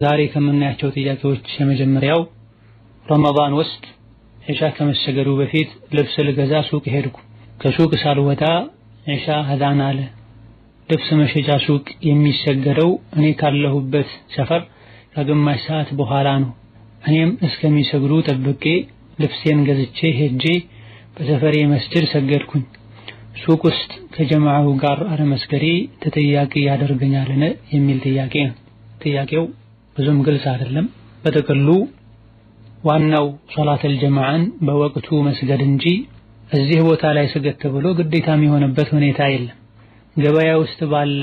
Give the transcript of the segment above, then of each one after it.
ዛሬ ከምናያቸው ጥያቄዎች የመጀመሪያው ረመዳን ውስጥ ዒሻ ከመሰገዱ በፊት ልብስ ልገዛ ሱቅ ሄድኩ። ከሱቅ ሳልወጣ ዒሻ አዛን አለ። ልብስ መሸጫ ሱቅ የሚሰገደው እኔ ካለሁበት ሰፈር ከግማሽ ሰዓት በኋላ ነው። እኔም እስከሚሰግዱ ጠብቄ ልብሴን ገዝቼ ሄጄ በሰፈሬ መስጅድ ሰገድኩኝ። ሱቅ ውስጥ ከጀማዓው ጋር አለመስገዴ ተጠያቂ ያደርገኛልን የሚል ጥያቄ ነው። ጥያቄው ብዙም ግልጽ አይደለም። በጥቅሉ ዋናው ሶላተል ጀማዓን በወቅቱ መስገድ እንጂ እዚህ ቦታ ላይ ስገድ ተብሎ ግዴታ የሚሆንበት ሁኔታ የለም። ገበያ ውስጥ ባለ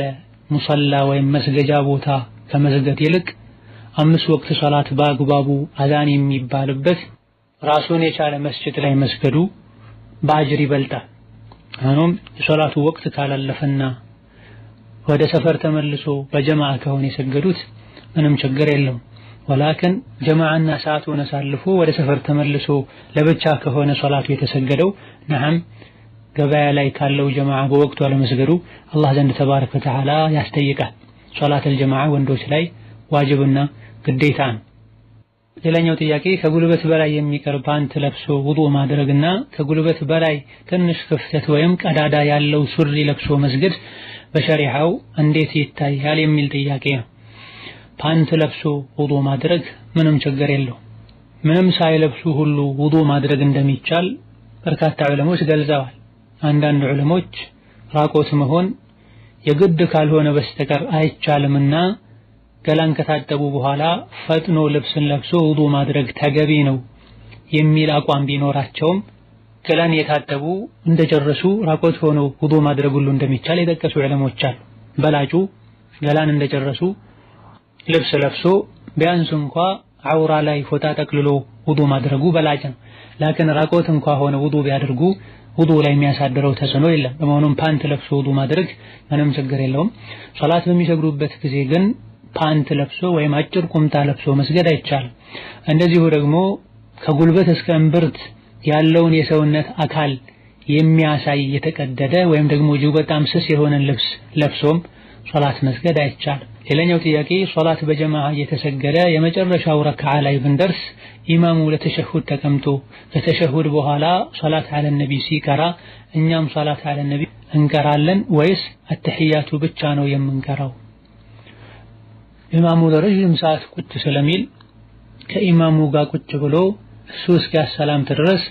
ሙሰላ ወይም መስገጃ ቦታ ከመስገድ ይልቅ 5 ወቅት ሶላት በአግባቡ አዛን የሚባልበት ራሱን የቻለ መስጂድ ላይ መስገዱ በአጅር ይበልጣል። ሆኖም የሶላቱ ወቅት ካላለፈና ወደ ሰፈር ተመልሶ በጀማዓ ከሆነ የሰገዱት ምንም ችግር የለውም። ወላኪን ጀማዓና ሰዓቱን አሳልፎ ወደ ሰፈር ተመልሶ ለብቻ ከሆነ ሶላቱ የተሰገደው ነዓም ገበያ ላይ ካለው ጀማዓ በወቅቱ አለመስገዱ አላህ ዘንድ ተባረከ ወተዓላ ያስጠይቃል። ሶላተል ጀማዓ ወንዶች ላይ ዋጅብና ግዴታ ነው። ሌላኛው ጥያቄ ከጉልበት በላይ የሚቀር ፓንት ለብሶ ውዱእ ማድረግና ከጉልበት በላይ ትንሽ ክፍተት ወይም ቀዳዳ ያለው ሱሪ ለብሶ መስገድ በሸሪዓው እንዴት ይታያል የሚል ጥያቄ ነው። ፓንት ለብሶ ውዱእ ማድረግ ምንም ችግር የለውም። ምንም ሳይለብሱ ሁሉ ውዱእ ማድረግ እንደሚቻል በርካታ ዑለሞች ገልጸዋል። አንዳንድ ዑለሞች ራቆት መሆን የግድ ካልሆነ በስተቀር አይቻልምና ገላን ከታጠቡ በኋላ ፈጥኖ ልብስን ለብሶ ውዱእ ማድረግ ተገቢ ነው የሚል አቋም ቢኖራቸውም ገላን የታጠቡ እንደጨረሱ ራቆት ሆኖ ውዱእ ማድረግ ሁሉ እንደሚቻል የጠቀሱ ዑለሞች አሉ። በላጩ ገላን እንደጨረሱ ልብስ ለብሶ ቢያንስ እንኳ አውራ ላይ ፎጣ ጠቅልሎ ውዱእ ማድረጉ በላጭ ነው። ላኪን ራቆት እንኳ ሆነ ውዱእ ቢያደርጉ ውዱእ ላይ የሚያሳድረው ተጽዕኖ የለም። በመሆኑም ፓንት ለብሶ ውዱእ ማድረግ ምንም ችግር የለውም። ሶላት በሚሰግዱበት ጊዜ ግን ፓንት ለብሶ ወይም አጭር ቁምጣ ለብሶ መስገድ አይቻልም። እንደዚሁ ደግሞ ከጉልበት እስከ እምብርት ያለውን የሰውነት አካል የሚያሳይ የተቀደደ ወይም ደግሞ እጅግ በጣም ስስ የሆነ ልብስ ለብሶም ሶላት መስገድ አይቻልም። ሌላኛው ጥያቄ ሶላት በጀማዓ እየተሰገደ የመጨረሻው ረክዓ ላይ ብንደርስ ኢማሙ ለተሸሁድ ተቀምጦ ከተሸሁድ በኋላ ሶላት አለ ነቢ ሲቀራ እኛም ሶላት አለ ነቢ እንቀራለን ወይስ አተህያቱ ብቻ ነው የምንቀራው? ኢማሙ ለረጅም ሰዓት ቁጭ ስለሚል ከኢማሙ ጋር ቁጭ ብሎ እሱ እስኪያሰላምት ድረስ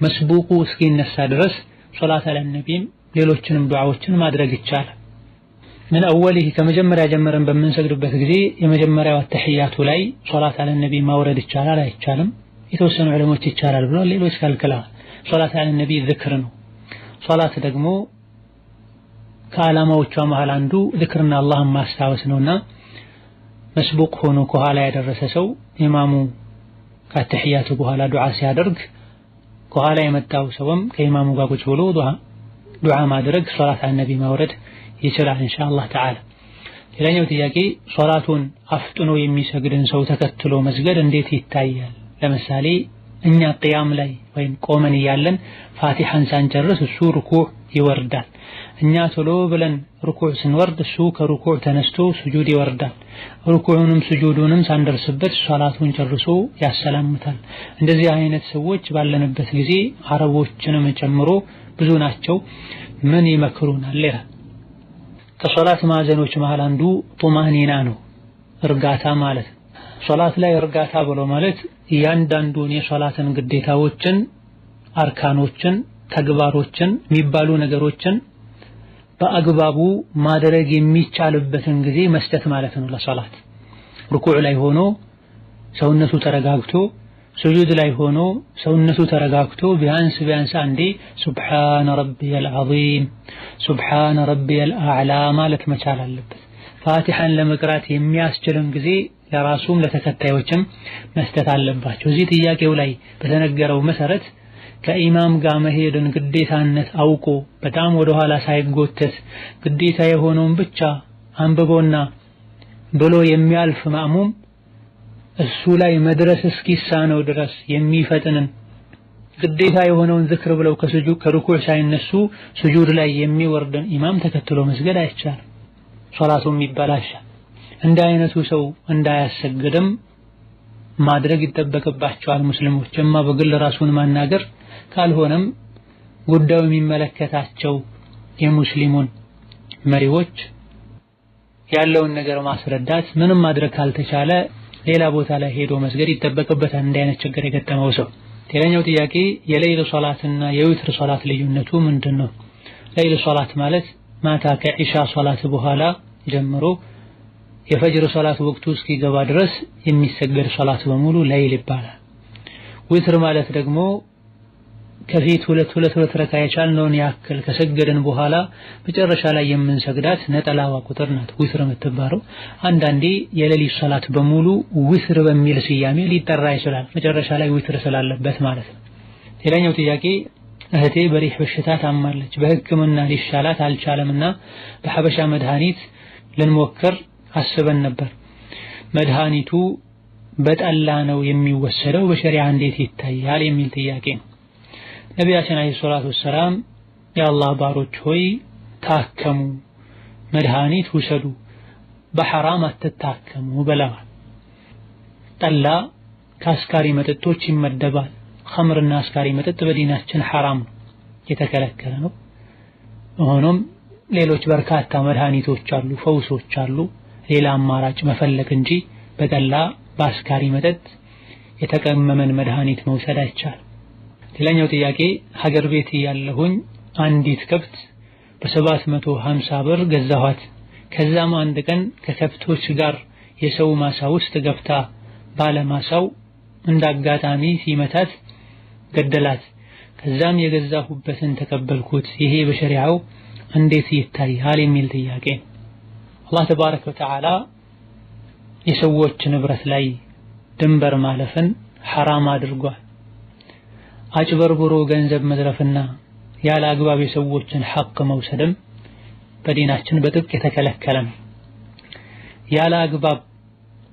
መስቡቁ እስኪነሳ ድረስ ሶላት አለ ነቢም ሌሎችንም ዱዓዎችን ማድረግ ይቻላል። ምን አወሊህ ከመጀመሪያ ጀምረን በምንሰግድበት ጊዜ የመጀመሪያው አተህያቱ ላይ ሶላት አለ ነቢ ማውረድ ይቻላል አይቻልም? የተወሰኑ ዑለሞች ይቻላል ብለው ሌሎች ከልክለዋል። ሶላት አለ ነቢ ዝክር ነው። ሶላት ደግሞ ከዓላማዎቿ መሃል አንዱ ዝክርና አላህን ማስታወስ ነውና መስቡቅ ሆኖ ከኋላ ያደረሰ ሰው ኢማሙ ከአተህያቱ በኋላ ዱዓ ሲያደርግ ከኋላ የመጣው ሰውም ከኢማሙ ጋር ቁጭ ብሎ ዱዓ ማድረግ ሶላት አለ ነቢ ማውረድ ይችላል ኢንሻአላህ ተዓላ። ሌላኛው ጥያቄ ሶላቱን አፍጥኖ የሚሰግድን ሰው ተከትሎ መስገድ እንዴት ይታያል? ለምሳሌ እኛ ቅያም ላይ ወይም ቆመን እያለን ፋቲሃን ሳንጨርስ እሱ ሩኩዕ ይወርዳል። እኛ ቶሎ ብለን ሩኩዕ ስንወርድ እሱ ከሩኩዕ ተነስቶ ስጁድ ይወርዳል። ሩኩዑንም ስጁዱንም ሳንደርስበት ሶላቱን ጨርሶ ያሰላምታል። እንደዚህ አይነት ሰዎች ባለንበት ጊዜ አረቦችንም ጨምሮ ብዙ ናቸው። ምን ይመክሩናል? ይላል። ከሶላት ማዕዘኖች መሃል አንዱ ጡማኒና ነው፣ እርጋታ ማለት ነው። ሶላት ላይ እርጋታ ብሎ ማለት እያንዳንዱን የሶላትን ግዴታዎችን፣ አርካኖችን፣ ተግባሮችን የሚባሉ ነገሮችን በአግባቡ ማድረግ የሚቻልበትን ጊዜ መስጠት ማለት ነው። ለሶላት ሩኩዕ ላይ ሆኖ ሰውነቱ ተረጋግቶ፣ ስጁድ ላይ ሆኖ ሰውነቱ ተረጋግቶ ቢያንስ ቢያንስ አንዴ ሱብሃነ ረቢየል ዐዚም ሱብሃነ ረቢየል አዕላ ማለት መቻል አለበት። ፋቲሃን ለመቅራት የሚያስችልን ጊዜ ለራሱም ለተከታዮችም መስጠት አለባቸው። እዚህ ጥያቄው ላይ በተነገረው መሰረት ከኢማም ጋር መሄድን ግዴታነት አውቆ በጣም ወደ ኋላ ሳይጎተት ግዴታ የሆነውን ብቻ አንብቦና ብሎ የሚያልፍ ማእሙም እሱ ላይ መድረስ እስኪሳነው ድረስ የሚፈጥንን ግዴታ የሆነውን ዝክር ብለው ከስጁድ ከሩኩዕ ሳይነሱ ስጁድ ላይ የሚወርድን ኢማም ተከትሎ መስገድ አይቻልም። ሶላቱም ይበላሻል። እንደ አይነቱ ሰው እንዳያሰግድም ማድረግ ይጠበቅባቸዋል ሙስሊሞች። እማ በግል ራሱን ማናገር ካልሆነም ጉዳዩ የሚመለከታቸው የሙስሊሙን መሪዎች ያለውን ነገር ማስረዳት፣ ምንም ማድረግ ካልተቻለ ሌላ ቦታ ላይ ሄዶ መስገድ ይጠበቅበታል እንዲህ አይነት ችግር የገጠመው ሰው። ሌላኛው ጥያቄ የሌይል ሶላትና የዊትር ሶላት ልዩነቱ ምንድነው? ሌይል ሶላት ማለት ማታ ከኢሻ ሶላት በኋላ ጀምሮ የፈጅር ሶላት ወቅቱ እስኪገባ ድረስ የሚሰገድ ሶላት በሙሉ ሌይል ይባላል። ዊትር ማለት ደግሞ ከፊት ሁለት ሁለት ሁለት ረካ የቻልነውን ያክል ከሰገድን በኋላ መጨረሻ ላይ የምንሰግዳት ነጠላዋ ቁጥር ናት ዊትር የምትባለው። አንዳንዴ የሌሊት ሶላት በሙሉ ዊትር በሚል ስያሜ ሊጠራ ይችላል፣ መጨረሻ ላይ ዊትር ስላለበት ማለት ነው። ሌላኛው ጥያቄ እህቴ በሪህ በሽታ ታማለች፣ በሕክምና ሊሻላት አልቻለምና በሐበሻ መድኃኒት ልንሞክር አስበን ነበር። መድኃኒቱ በጠላ ነው የሚወሰደው፣ በሸሪዓ እንዴት ይታያል የሚል ጥያቄ ነው። ነቢያችን عليه الصلاة والسلام የአላህ ባሮች ሆይ ታከሙ፣ መድኃኒት ውሰዱ፣ በሐራም አትታከሙ ብለዋል። ጠላ ከአስካሪ መጠጦች ይመደባል። ኸምርና አስካሪ መጠጥ በዲናችን ሐራም ነው፣ የተከለከለ ነው። ሆኖም ሌሎች በርካታ መድኃኒቶች አሉ፣ ፈውሶች አሉ። ሌላ አማራጭ መፈለግ እንጂ በጠላ በአስካሪ መጠጥ የተቀመመን መድኃኒት መውሰድ አይቻልም። ሌላኛው ጥያቄ ሀገር ቤት ያለሁኝ አንዲት ከብት በ750 ብር ገዛኋት። ከዛም አንድ ቀን ከከብቶች ጋር የሰው ማሳ ውስጥ ገብታ ባለማሳው እንዳጋጣሚ ሲመታት ገደላት። ከዛም የገዛሁበትን ተቀበልኩት። ይሄ በሸሪዓው እንዴት ይታያል የሚል ጥያቄ። አላህ ተባረከ ወተዓላ የሰዎች ንብረት ላይ ድንበር ማለፍን ሐራም አድርጓል። አጭበርብሮ ገንዘብ መዝረፍና ያለ አግባብ የሰዎችን ሐቅ መውሰድም በዲናችን በጥብቅ የተከለከለ ነው። ያለ አግባብ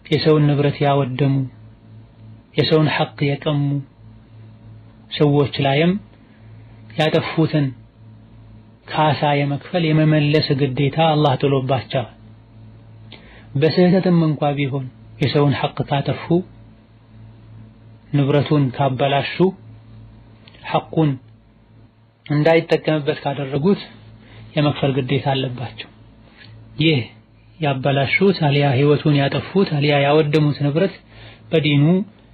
የሰውን ንብረት ያወደሙ፣ የሰውን ሐቅ የቀሙ ሰዎች ላይም ያጠፉትን ካሳ የመክፈል የመመለስ ግዴታ አላህ ጥሎባቸዋል። በስህተትም እንኳ ቢሆን የሰውን ሐቅ ካጠፉ፣ ንብረቱን ካበላሹ፣ ሐቁን እንዳይጠቀምበት ካደረጉት የመክፈል ግዴታ አለባቸው። ይህ ያበላሹት አልያ ህይወቱን ያጠፉት አልያ ያወደሙት ንብረት በዲኑ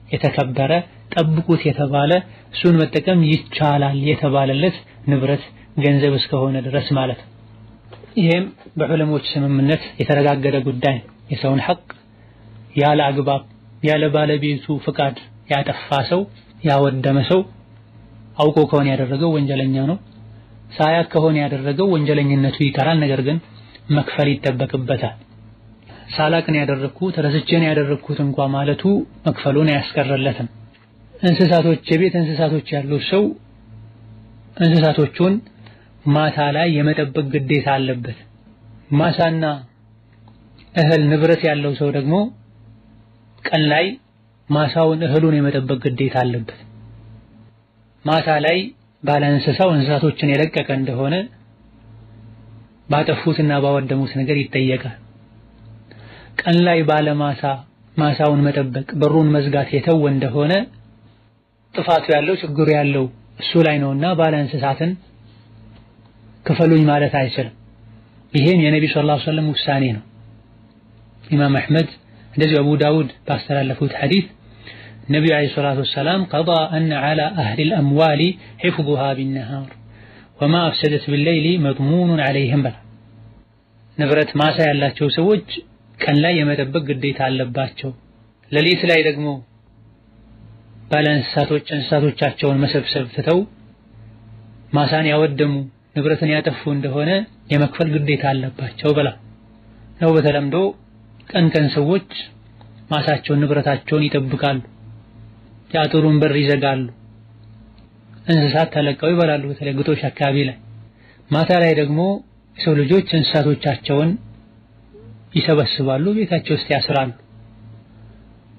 የተከበረ ጠብቁት የተባለ እሱን መጠቀም ይቻላል የተባለለት ንብረት ገንዘብ እስከሆነ ድረስ ማለት ነው። ይሄም በዑለሞች ስምምነት የተረጋገጠ ጉዳይ ነው። የሰውን ሐቅ ያለ አግባብ ያለ ባለቤቱ ፍቃድ ያጠፋ ሰው ያወደመ ሰው አውቆ ከሆነ ያደረገው ወንጀለኛ ነው። ሳያቅ ከሆነ ያደረገው ወንጀለኝነቱ ይቀራል፣ ነገር ግን መክፈል ይጠበቅበታል። ሳላቅን ያደረግኩት ረስቼን ያደረግኩት እንኳ ማለቱ መክፈሉን አያስቀርለትም። እንስሳቶች የቤት እንስሳቶች ያሉት ሰው እንስሳቶቹን ማታ ላይ የመጠበቅ ግዴታ አለበት። ማሳና እህል ንብረት ያለው ሰው ደግሞ ቀን ላይ ማሳውን እህሉን የመጠበቅ ግዴታ አለበት። ማታ ላይ ባለ እንስሳው እንስሳቶችን የለቀቀ እንደሆነ ባጠፉትና ባወደሙት ነገር ይጠየቃል። ቀን ላይ ባለ ማሳ ማሳውን መጠበቅ በሩን መዝጋት የተወ እንደሆነ ጥፋቱ ያለው ችግሩ ያለው እሱ ላይ ነውና ባለ እንስሳትን ክፈሉኝ ማለት አይችልም። ይሄም የነቢ صلى الله عليه وسلم ውሳኔ ነው። ኢማም አሕመድ እንደዚሁ አቡ ዳውድ ባስተላለፉት ሐዲስ ነቢዩ عليه الصلاة والسلام قضى أن على أهل الأموال حفظها بالنهار وما أفسدت بالليل مضمون عليهم በላ። ንብረት ማሳ ያላቸው ሰዎች ቀን ላይ የመጠበቅ ግዴታ አለባቸው። ሌሊት ላይ ደግሞ ባለ እንስሳቶች እንስሳቶቻቸውን መሰብሰብ ትተው ማሳን ያወደሙ ንብረትን ያጠፉ እንደሆነ የመክፈል ግዴታ አለባቸው ብላ ነው። በተለምዶ ቀን ቀን ሰዎች ማሳቸውን ንብረታቸውን ይጠብቃሉ፣ የአጥሩን በር ይዘጋሉ፣ እንስሳት ተለቀው ይበላሉ፣ በተለይ ግጦሽ አካባቢ ላይ። ማታ ላይ ደግሞ የሰው ልጆች እንስሳቶቻቸውን ይሰበስባሉ፣ ቤታቸው ውስጥ ያስራሉ።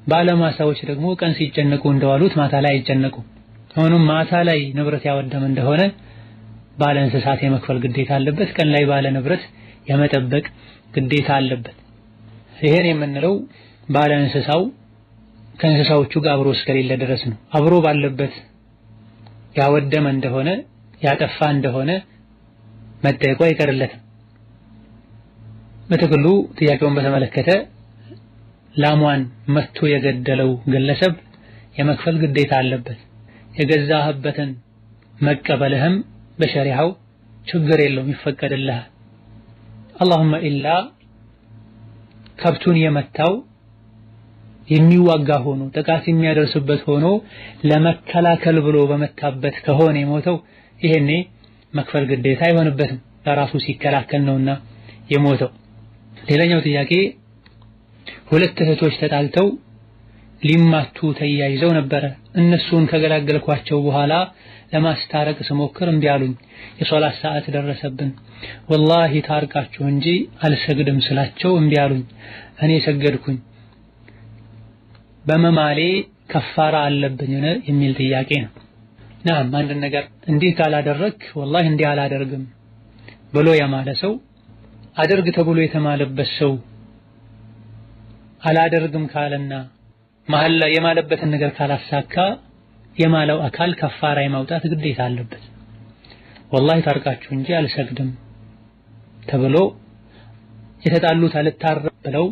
ባለማሳዎች ደግሞ ቀን ሲጨነቁ እንደዋሉት ማታ ላይ አይጨነቁም። ሆኖም ማታ ላይ ንብረት ያወደመ እንደሆነ ባለ እንስሳት የመክፈል ግዴታ አለበት። ቀን ላይ ባለ ንብረት የመጠበቅ ግዴታ አለበት። ይሄን የምንለው ባለ እንስሳው ከእንስሳዎቹ ጋር አብሮ እስከሌለ ድረስ ነው። አብሮ ባለበት ያወደመ እንደሆነ ያጠፋ እንደሆነ መጠየቁ አይቀርለትም። በጥቅሉ ጥያቄውን በተመለከተ ላሟን መቶ የገደለው ግለሰብ የመክፈል ግዴታ አለበት። የገዛህበትን መቀበልህም በሸሪዓው ችግር የለውም፣ ይፈቀድልሃል። አላሁመ ኢላ ከብቱን የመታው የሚዋጋ ሆኖ ጥቃት የሚያደርስበት ሆኖ ለመከላከል ብሎ በመታበት ከሆነ የሞተው ይሄኔ መክፈል ግዴታ አይሆንበትም፣ ለራሱ ሲከላከል ነውና የሞተው። ሌላኛው ጥያቄ ሁለት እህቶች ተጣልተው ሊማቱ ተያይዘው ነበረ። እነሱን ከገላገልኳቸው በኋላ ለማስታረቅ ስሞክር እምቢ አሉኝ። የሶላት ሰዓት ደረሰብን። ወላሂ ታርቃችሁ እንጂ አልሰግድም ስላቸው እምቢ አሉኝ። እኔ ሰገድኩኝ፣ በመማሌ ከፋራ አለብኝ የሚል ጥያቄ ነው። ናም አንድ ነገር እንዲህ ካላደረክ ወላሂ እንዲህ አላደርግም ብሎ የማለ ሰው አድርግ ተብሎ የተማለበት ሰው አላደርግም ካለና መሐላ የማለበትን ነገር ካላሳካ የማለው አካል ከፋራ የማውጣት ግዴታ አለበት። ወላሂ ታርቃችሁ እንጂ አልሰግድም ተብሎ የተጣሉት አልታረቅ ብለው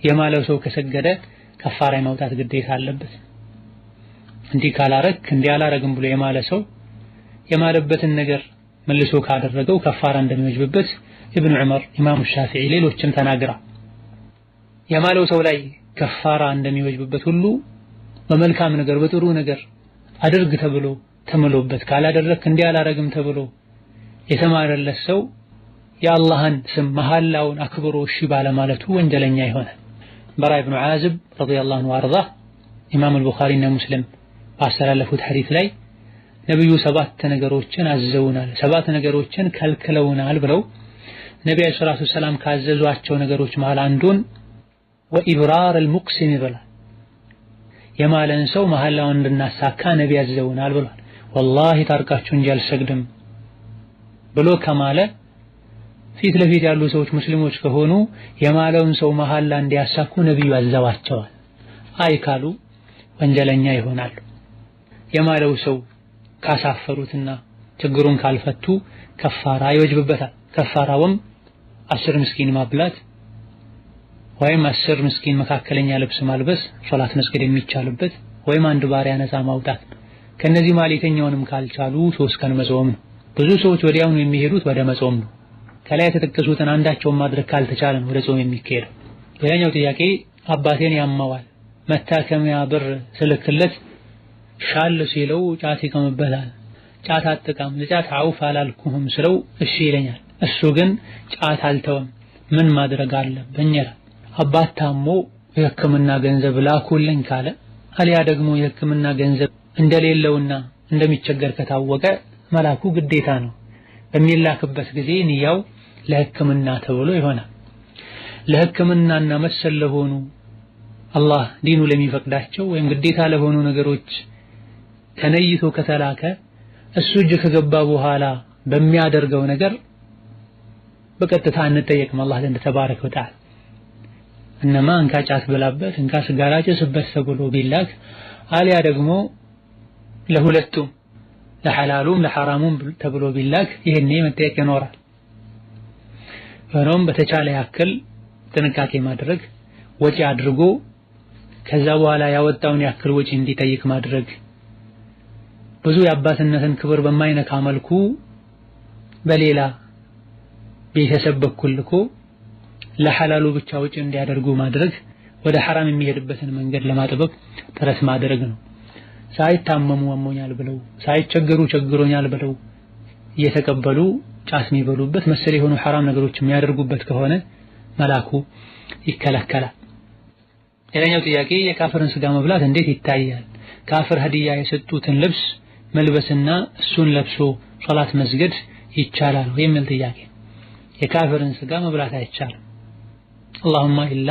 የማለው ሰው ከሰገደ ከፋራ የማውጣት ግዴታ አለበት። እንዲህ ካላረክ እንዲህ አላረግም ብሎ የማለ ሰው የማለበትን ነገር መልሶ ካደረገው ከፋራ እንደሚወጅብበት ኢብኑ ዑመር፣ ኢማሙ ሻፊዒ ሌሎችም ተናግራ የማለው ሰው ላይ ከፋራ እንደሚወጅብበት ሁሉ በመልካም ነገር በጥሩ ነገር አድርግ ተብሎ ተምሎበት ካላደረክ እንዲህ አላረግም ተብሎ የተማረለት ሰው የአላህን ስም መሐላውን አክብሮ እሺ ባለማለቱ ወንጀለኛ ይሆናል። በራ ኢብኑ ዓዝብ ረዲየላሁ ዐንሁ ወአርዳህ ኢማም አልቡኻሪና ሙስሊም ባስተላለፉት ሐዲስ ላይ ነብዩ ሰባት ነገሮችን አዘውናል፣ ሰባት ነገሮችን ከልክለውናል ብለው ነብዩ ሰለላሁ ዐለይሂ ወሰለም ካዘዟቸው ነገሮች መሃል አንዱን ወኢብራር አልሙቅሲም ይበላል። የማለን ሰው መሐላውን እንድናሳካ ነብይ አዘውናል ብሏል። ወላሂ ታርቃችሁ እንጂ አልሰግድም ብሎ ከማለ ፊት ለፊት ያሉ ሰዎች ሙስሊሞች ከሆኑ የማለውን ሰው መሐላ እንዲያሳኩ ነብዩ አዘዋቸዋል። አይ ካሉ ወንጀለኛ ይሆናሉ። የማለው ሰው ካሳፈሩትና ችግሩን ካልፈቱ ከፋራ ይወጅብበታል። ከፋራውም 10 ምስኪን ማብላት ወይም 10 ምስኪን መካከለኛ ልብስ ማልበስ፣ ሶላት መስገድ የሚቻልበት ወይም አንድ ባሪያ ነፃ ማውጣት። ከነዚህ መሃል የትኛውንም ካልቻሉ 3 ቀን መጾም ነው። ብዙ ሰዎች ወዲያውኑ የሚሄዱት ወደ መጾም ነው። ከላይ የተጠቀሱትን አንዳቸውን ማድረግ ካልተቻለ ነው ወደ ጾም የሚካሄደው። ሌላኛው ጥያቄ አባቴን ያመዋል፣ መታከሚያ ብር ስልክለት ሻል ሲለው ጫት ይቀምበታል። ጫት አጥቃም ለጫት አውፍ አላልኩህም ስለው እሺ ይለኛል። እሱ ግን ጫት አልተወም፣ ምን ማድረግ አለብኝ ይላል። አባት ታሞ የሕክምና ገንዘብ ላኩልኝ ካለ አሊያ ደግሞ የሕክምና ገንዘብ እንደሌለውና እንደሚቸገር ከታወቀ መላኩ ግዴታ ነው። በሚላክበት ጊዜ ንያው ለሕክምና ተብሎ ይሆናል። ለሕክምናና መሰል ለሆኑ አላህ ዲኑ ለሚፈቅዳቸው ወይም ግዴታ ለሆኑ ነገሮች ተነይቶ ከተላከ እሱ እጅ ከገባ በኋላ በሚያደርገው ነገር በቀጥታ አንጠየቅም አላህ ዘንድ ተባረከ ወተዓላ። እነማ እንካ ጫት ብላበት እንካ ስጋራ ጭስበት ተብሎ ቢላክ አሊያ ደግሞ ለሁለቱም ለሐላሉም ለሐራሙም ተብሎ ቢላክ ይሄኔ መጠየቅ ይኖራል። ሆኖም በተቻለ ያክል ጥንቃቄ ማድረግ፣ ወጪ አድርጎ ከዛ በኋላ ያወጣውን ያክል ወጪ እንዲጠይቅ ማድረግ፣ ብዙ የአባትነትን ክብር በማይነካ መልኩ በሌላ ቤተሰብ በኩል ልኮ ለሐላሉ ብቻ ወጪ እንዲያደርጉ ማድረግ፣ ወደ ሐራም የሚሄድበትን መንገድ ለማጥበብ ጥረት ማድረግ ነው። ሳይታመሙ አሞኛል ብለው ሳይቸገሩ ቸግሮኛል ብለው እየተቀበሉ ጫት የሚበሉበት መሰል የሆኑ ሐራም ነገሮች የሚያደርጉበት ከሆነ መላኩ ይከለከላል። ሌላኛው ጥያቄ የካፍርን ስጋ መብላት እንዴት ይታያል? ካፍር ሀዲያ የሰጡትን ልብስ መልበስና እሱን ለብሶ ሶላት መስገድ ይቻላል ወይ የሚል ጥያቄ። የካፍርን ስጋ መብላት አይቻልም። አላሁማ ኢላ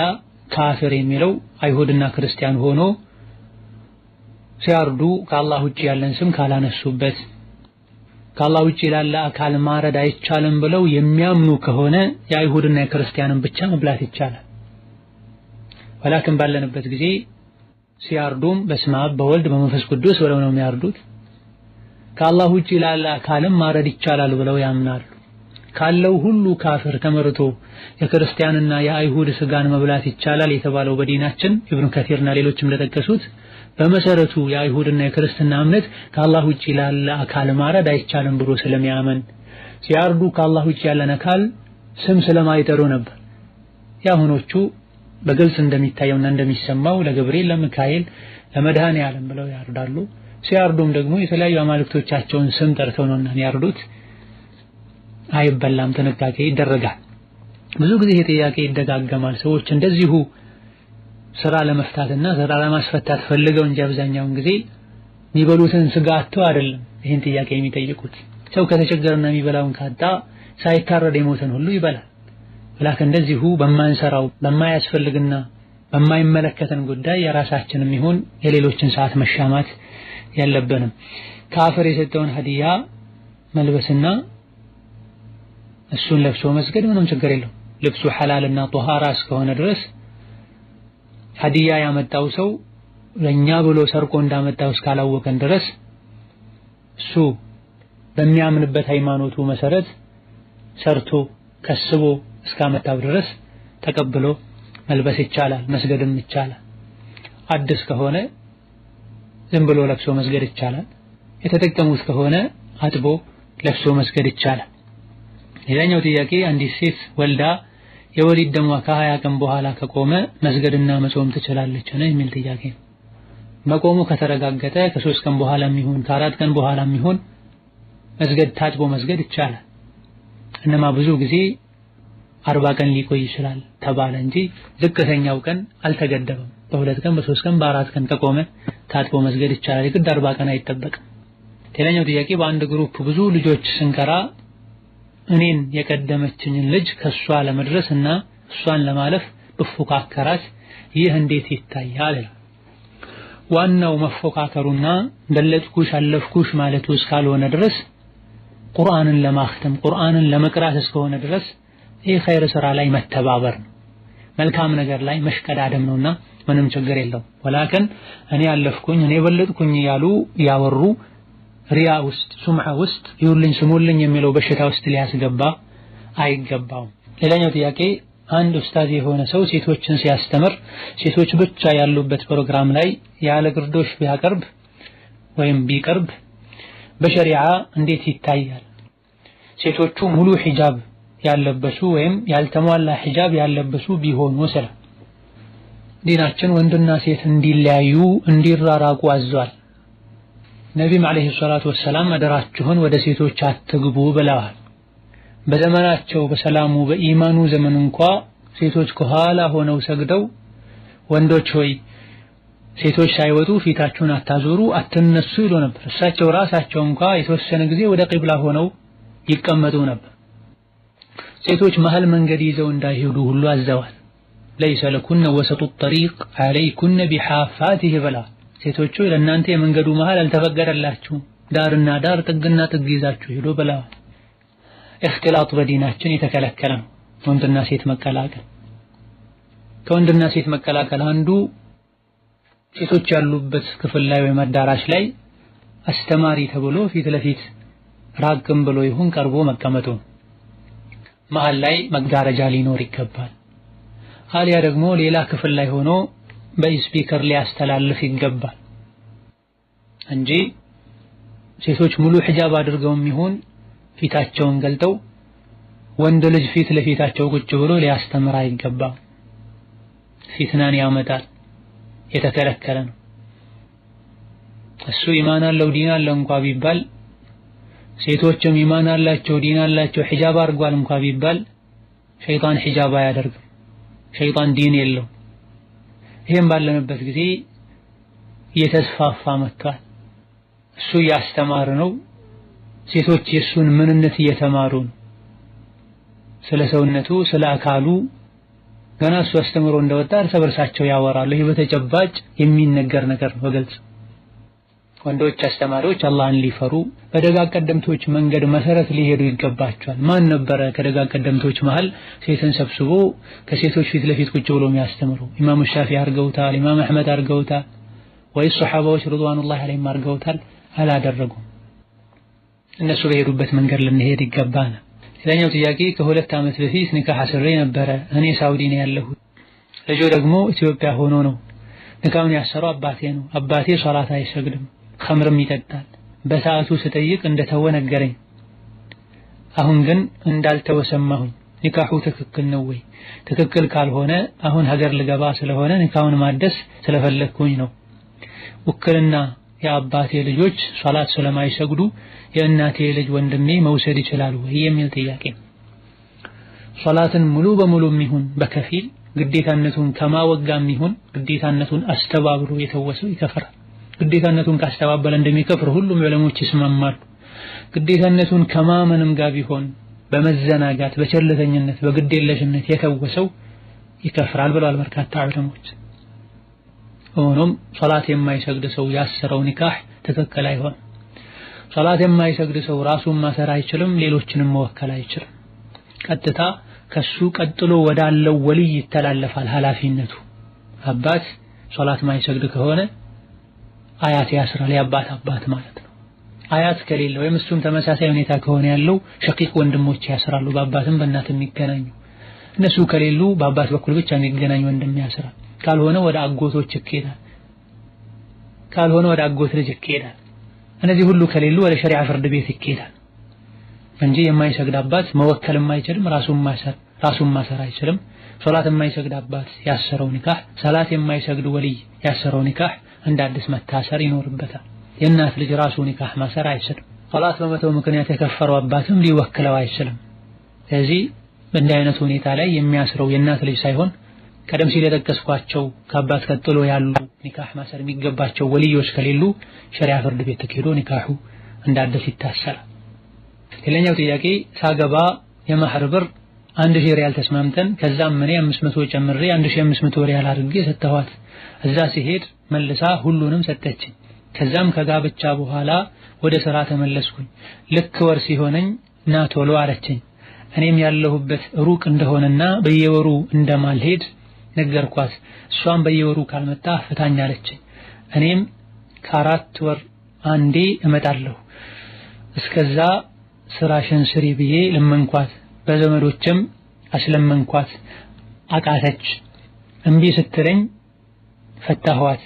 ካፍር የሚለው አይሁድና ክርስቲያን ሆኖ ሲያርዱ ከአላህ ውጪ ያለን ስም ካላነሱበት ከአላህ ውጪ ላለ አካል ማረድ አይቻልም ብለው የሚያምኑ ከሆነ የአይሁድና የክርስቲያንን ብቻ መብላት ይቻላል። ولكن ባለንበት ጊዜ ሲያርዱም በስመ አብ በወልድ በመንፈስ ቅዱስ ብለው ነው የሚያርዱት። ከአላህ ውጪ ላለ አካልም ማረድ ይቻላል ብለው ያምናሉ። ካለው ሁሉ ካፍር ተመርቶ የክርስቲያንና የአይሁድ ስጋን መብላት ይቻላል የተባለው በዲናችን ኢብኑ ከቲርና ሌሎችም ለጠቀሱት በመሰረቱ የአይሁድና የክርስትና እምነት ከአላህ ውጪ ላለ አካል ማረድ አይቻልም ብሎ ስለሚያምን ሲያርዱ ከአላህ ውጪ ያለን አካል ስም ስለማይጠሩ ነበር። የአሁኖቹ በግልጽ እንደሚታየውና እንደሚሰማው ለገብርኤል፣ ለሚካኤል፣ ለመድኃኔ ዓለም ብለው ያርዳሉ። ሲያርዱም ደግሞ የተለያዩ አማልክቶቻቸውን ስም ጠርተው ነውና ያርዱት። አይበላም፣ ጥንቃቄ ይደረጋል። ብዙ ጊዜ ይሄ ጥያቄ ይደጋገማል። ሰዎች እንደዚሁ ስራ ለመፍታትና ስራ ለማስፈታት ፈልገው እንጂ አብዛኛውን ጊዜ የሚበሉትን ስጋ አጥተው አይደለም ይህን ጥያቄ የሚጠይቁት። ሰው ከተቸገረና የሚበላውን ካጣ ሳይታረድ የሞተን ሁሉ ይበላል። ولكن እንደዚሁ በማንሰራው በማያስፈልግና በማይመለከተን ጉዳይ የራሳችንም ይሁን የሌሎችን ሰዓት መሻማት የለብንም። ካፍር የሰጠውን ሀዲያ መልበስና እሱን ለብሶ መስገድ ምንም ችግር የለው። ልብሱ ሐላልና ጧሃራ እስከሆነ ድረስ ሀዲያ ያመጣው ሰው ለኛ ብሎ ሰርቆ እንዳመጣው እስካላወቀን ድረስ እሱ በሚያምንበት ሃይማኖቱ መሰረት ሰርቶ ከስቦ እስካመጣው ድረስ ተቀብሎ መልበስ ይቻላል፣ መስገድም ይቻላል። አዲስ ከሆነ ዝም ብሎ ለብሶ መስገድ ይቻላል። የተጠቀሙት ከሆነ አጥቦ ለብሶ መስገድ ይቻላል። ሌላኛው ጥያቄ አንዲት ሴት ወልዳ የወሊድ ደሟ ከ20 ቀን በኋላ ከቆመ መስገድና መጾም ትችላለች ነው የሚል ጥያቄ። መቆሙ ከተረጋገጠ ከ3 ቀን በኋላም ይሁን ከ4 ቀን በኋላም ይሁን መስገድ ታጥቦ መስገድ ይቻላል። እነማ ብዙ ጊዜ 40 ቀን ሊቆይ ይችላል ተባለ እንጂ ዝቅተኛው ቀን አልተገደበም። በ2 ቀን በ3 ቀን በ4 ቀን ከቆመ ታጥቦ መስገድ ይቻላል። የግድ 40 ቀን አይጠበቅም። ሌላኛው ጥያቄ በአንድ group ብዙ ልጆች ስንቀራ እኔን የቀደመችኝን ልጅ ከሷ ለመድረስ እና እሷን ለማለፍ ብፎካከራት ይህ እንዴት ይታያል? ዋናው መፎካከሩና በለጥኩሽ አለፍኩሽ ማለቱ እስካልሆነ ድረስ ቁርአንን ለማኽተም ቁርአንን ለመቅራት እስከሆነ ድረስ ይህ ኸይር ስራ ላይ መተባበር ነው፣ መልካም ነገር ላይ መሽቀዳደም ነውና ምንም ችግር የለውም። ولكن እኔ አለፍኩኝ እኔ በለጥኩኝ ያሉ ያወሩ ሪያ ውስጥ ሱምዓ ውስጥ ይሁልኝ ስሙልኝ የሚለው በሽታ ውስጥ ሊያስገባ አይገባውም። ሌላኛው ጥያቄ አንድ ኡስታዝ የሆነ ሰው ሴቶችን ሲያስተምር ሴቶች ብቻ ያሉበት ፕሮግራም ላይ ያለ ግርዶሽ ቢያቀርብ ወይም ቢቀርብ በሸሪዓ እንዴት ይታያል? ሴቶቹ ሙሉ ሂጃብ ያለበሱ ወይም ያልተሟላ ሂጃብ ያለበሱ ቢሆኑ ስለ ዲናችን ወንድና ሴት እንዲለያዩ እንዲራራቁ አዟል። ነቢም عليه الصلاة والسلام አደራችሁን ወደ ሴቶች አትግቡ ብለዋል። በዘመናቸው በሰላሙ በኢማኑ ዘመን እንኳ ሴቶች ከኋላ ሆነው ሰግደው ወንዶች ሆይ ሴቶች ሳይወጡ ፊታችሁን አታዞሩ አትነሱ ይሉ ነበር። እሳቸው ራሳቸው እንኳ የተወሰነ ጊዜ ወደ ቂብላ ሆነው ይቀመጡ ነበር። ሴቶች መሃል መንገድ ይዘው እንዳይሄዱ ሁሉ አዘዋል። ليس لكن وسط الطريق عليكن بحافاته ብለዋል። ሴቶቹ ለእናንተ የመንገዱ መሃል አልተፈቀደላችሁም፣ ዳርና ዳር ጥግና ጥግ ይዛችሁ ሂዱ ብለዋል። اختلاط በዲናችን የተከለከለ ነው። ወንድና ሴት መቀላቀል ከወንድና ሴት መቀላቀል አንዱ ሴቶች ያሉበት ክፍል ላይ ወይም አዳራሽ ላይ አስተማሪ ተብሎ ፊት ለፊት ራቅም ብሎ ይሁን ቀርቦ መቀመጡ፣ መሃል ላይ መጋረጃ ሊኖር ይገባል። አሊያ ደግሞ ሌላ ክፍል ላይ ሆኖ በ speaker ሊያስተላልፍ ይገባል እንጂ ሴቶች ሙሉ ሒጃብ አድርገውም ይሁን ፊታቸውን ገልጠው ወንድ ልጅ ፊት ለፊታቸው ቁጭ ብሎ ሊያስተምር አይገባም። ፊትናን ያመጣል፣ የተከለከለ ነው። እሱ ኢማን አለው ዲን አለው እንኳ ቢባል፣ ሴቶችም ኢማን አላቸው ዲን አላቸው ሒጃብ አድርጓል እንኳ ቢባል ሸይጣን ሒጃብ አያደርግም። ሸይጣን ዲን የለው። ይሄም ባለንበት ጊዜ እየተስፋፋ መጥቷል። እሱ እያስተማረ ነው፣ ሴቶች የእሱን ምንነት እየተማሩ ነው። ስለ ሰውነቱ ስለ አካሉ ገና እሱ አስተምሮ እንደወጣ እርስ በርሳቸው ያወራሉ። ይሄ በተጨባጭ የሚነገር ነገር ነው በግልጽ። ወንዶች አስተማሪዎች አላህን ሊፈሩ በደጋግ ቀደምቶች መንገድ መሰረት ሊሄዱ ይገባቸዋል። ማን ነበረ ከደጋግ ቀደምቶች መሃል ሴትን ሰብስቦ ከሴቶች ፊት ለፊት ቁጭ ብሎ የሚያስተምሩ? ኢማሙ ሻፊ አድርገውታል፣ ኢማም አሕመድ አድርገውታል፣ ወይስ ሶሐባዎች رضوان الله عليهم አድርገውታል? አላደረጉም። እነሱ በሄዱበት መንገድ ልንሄድ ይገባናል። ሌላኛው ጥያቄ ከ2 ዓመት በፊት ኒካህ አስሬ ነበረ። እኔ ሳውዲ ነው ያለሁት፣ ልጁ ደግሞ ኢትዮጵያ ሆኖ ነው። ኒካሁን ያሰረው አባቴ ነው። አባቴ ሶላት አይሰግድም፣ ኸምርም ይጠጣል። በሰዓቱ ስጠይቅ እንደተወ ነገረኝ። አሁን ግን እንዳልተወ ሰማሁኝ። ኒካሁ ትክክል ነው ወይ? ትክክል ካልሆነ አሁን ሀገር ልገባ ስለሆነ ኒካሁን ማደስ ስለፈለግኩኝ ነው። ውክልና የአባቴ ልጆች ሶላት ስለማይሰግዱ የእናቴ ልጅ ወንድሜ መውሰድ ይችላል ወይ የሚል ጥያቄ። ሶላትን ሙሉ በሙሉ የሚሆን በከፊል ግዴታነቱን ከማወጋም ይሁን ግዴታነቱን አስተባብሮ የተወሰው ይከፍራል። ግዴታነቱን ካስተባበለ እንደሚከፍር ሁሉም ዑለሞች ይስማማሉ። ግዴታነቱን ከማመንም ጋር ቢሆን በመዘናጋት በቸልተኝነት በግዴለሽነት የተወሰው ይከፍራል ብለዋል በርካታ ዑለሞች። ሆኖም ሶላት የማይሰግድ ሰው ያሰረው ኒካህ ትክክል አይሆንም። ሶላት የማይሰግድ ሰው ራሱን ማሰር አይችልም፣ ሌሎችንም መወከል አይችልም። ቀጥታ ከሱ ቀጥሎ ወዳለው ወልይ ይተላለፋል ኃላፊነቱ። አባት ሶላት ማይሰግድ ከሆነ አያት ያስራል፣ የአባት አባት ማለት ነው። አያት ከሌለ ወይም እሱም ተመሳሳይ ሁኔታ ከሆነ ያለው ሸቂቅ ወንድሞች ያስራሉ፣ በአባትም በእናትም የሚገናኙ። እነሱ ከሌሉ በአባት በኩል ብቻ የሚገናኝ ወንድም ያስራል። ካልሆነ ወደ አጎቶች ይኬዳል፣ ካልሆነ ወደ አጎት ልጅ ይኬዳል። እነዚህ ሁሉ ከሌሉ ወደ ሸሪዓ ፍርድ ቤት ይኬዳል እንጂ የማይሰግድ አባት መወከልም አይችልም፣ ራሱን ማሰር አይችልም። ሶላት የማይሰግድ አባት ያሰረው ኒካህ፣ ሰላት የማይሰግድ ወልይ ያሰረው ኒካህ እንደ አዲስ መታሰር ይኖርበታል። የእናት ልጅ ራሱ ኒካህ ማሰር አይችልም። ሶላት በመተው ምክንያት የከፈረው አባትም ሊወክለው አይችልም። ስለዚህ በእንዲህ አይነት ሁኔታ ላይ የሚያስረው የእናት ልጅ ሳይሆን ቀደም ሲል የጠቀስኳቸው ከአባት ቀጥሎ ያሉ ኒካህ ማሰር የሚገባቸው ወልዮች ከሌሉ ሸሪዓ ፍርድ ቤት ተሄዶ ኒካሁ እንደ አዲስ ይታሰራል። ሌላኛው ጥያቄ ሳገባ የመህር ብር 1000 ሪያል ተስማምተን ከዛም እኔ 500 ጨምሬ 1500 ሪያል አድርጌ ሰጥተዋት፣ እዛ ሲሄድ መልሳ ሁሉንም ሰጠችኝ። ከዛም ከጋብቻ በኋላ ወደ ስራ ተመለስኩኝ። ልክ ወር ሲሆነኝ ና ቶሎ አለችኝ። እኔም ያለሁበት ሩቅ እንደሆነና በየወሩ እንደማልሄድ ነገርኳት። እሷም በየወሩ ካልመጣ ፍታኝ አለችኝ። እኔም ከ4 ወር አንዴ እመጣለሁ፣ እስከዛ ስራሽን ስሪ ብዬ ለመንኳት። በዘመዶችም አስለመንኳት፣ አቃተች። እምቢ ስትለኝ ፈታኋት።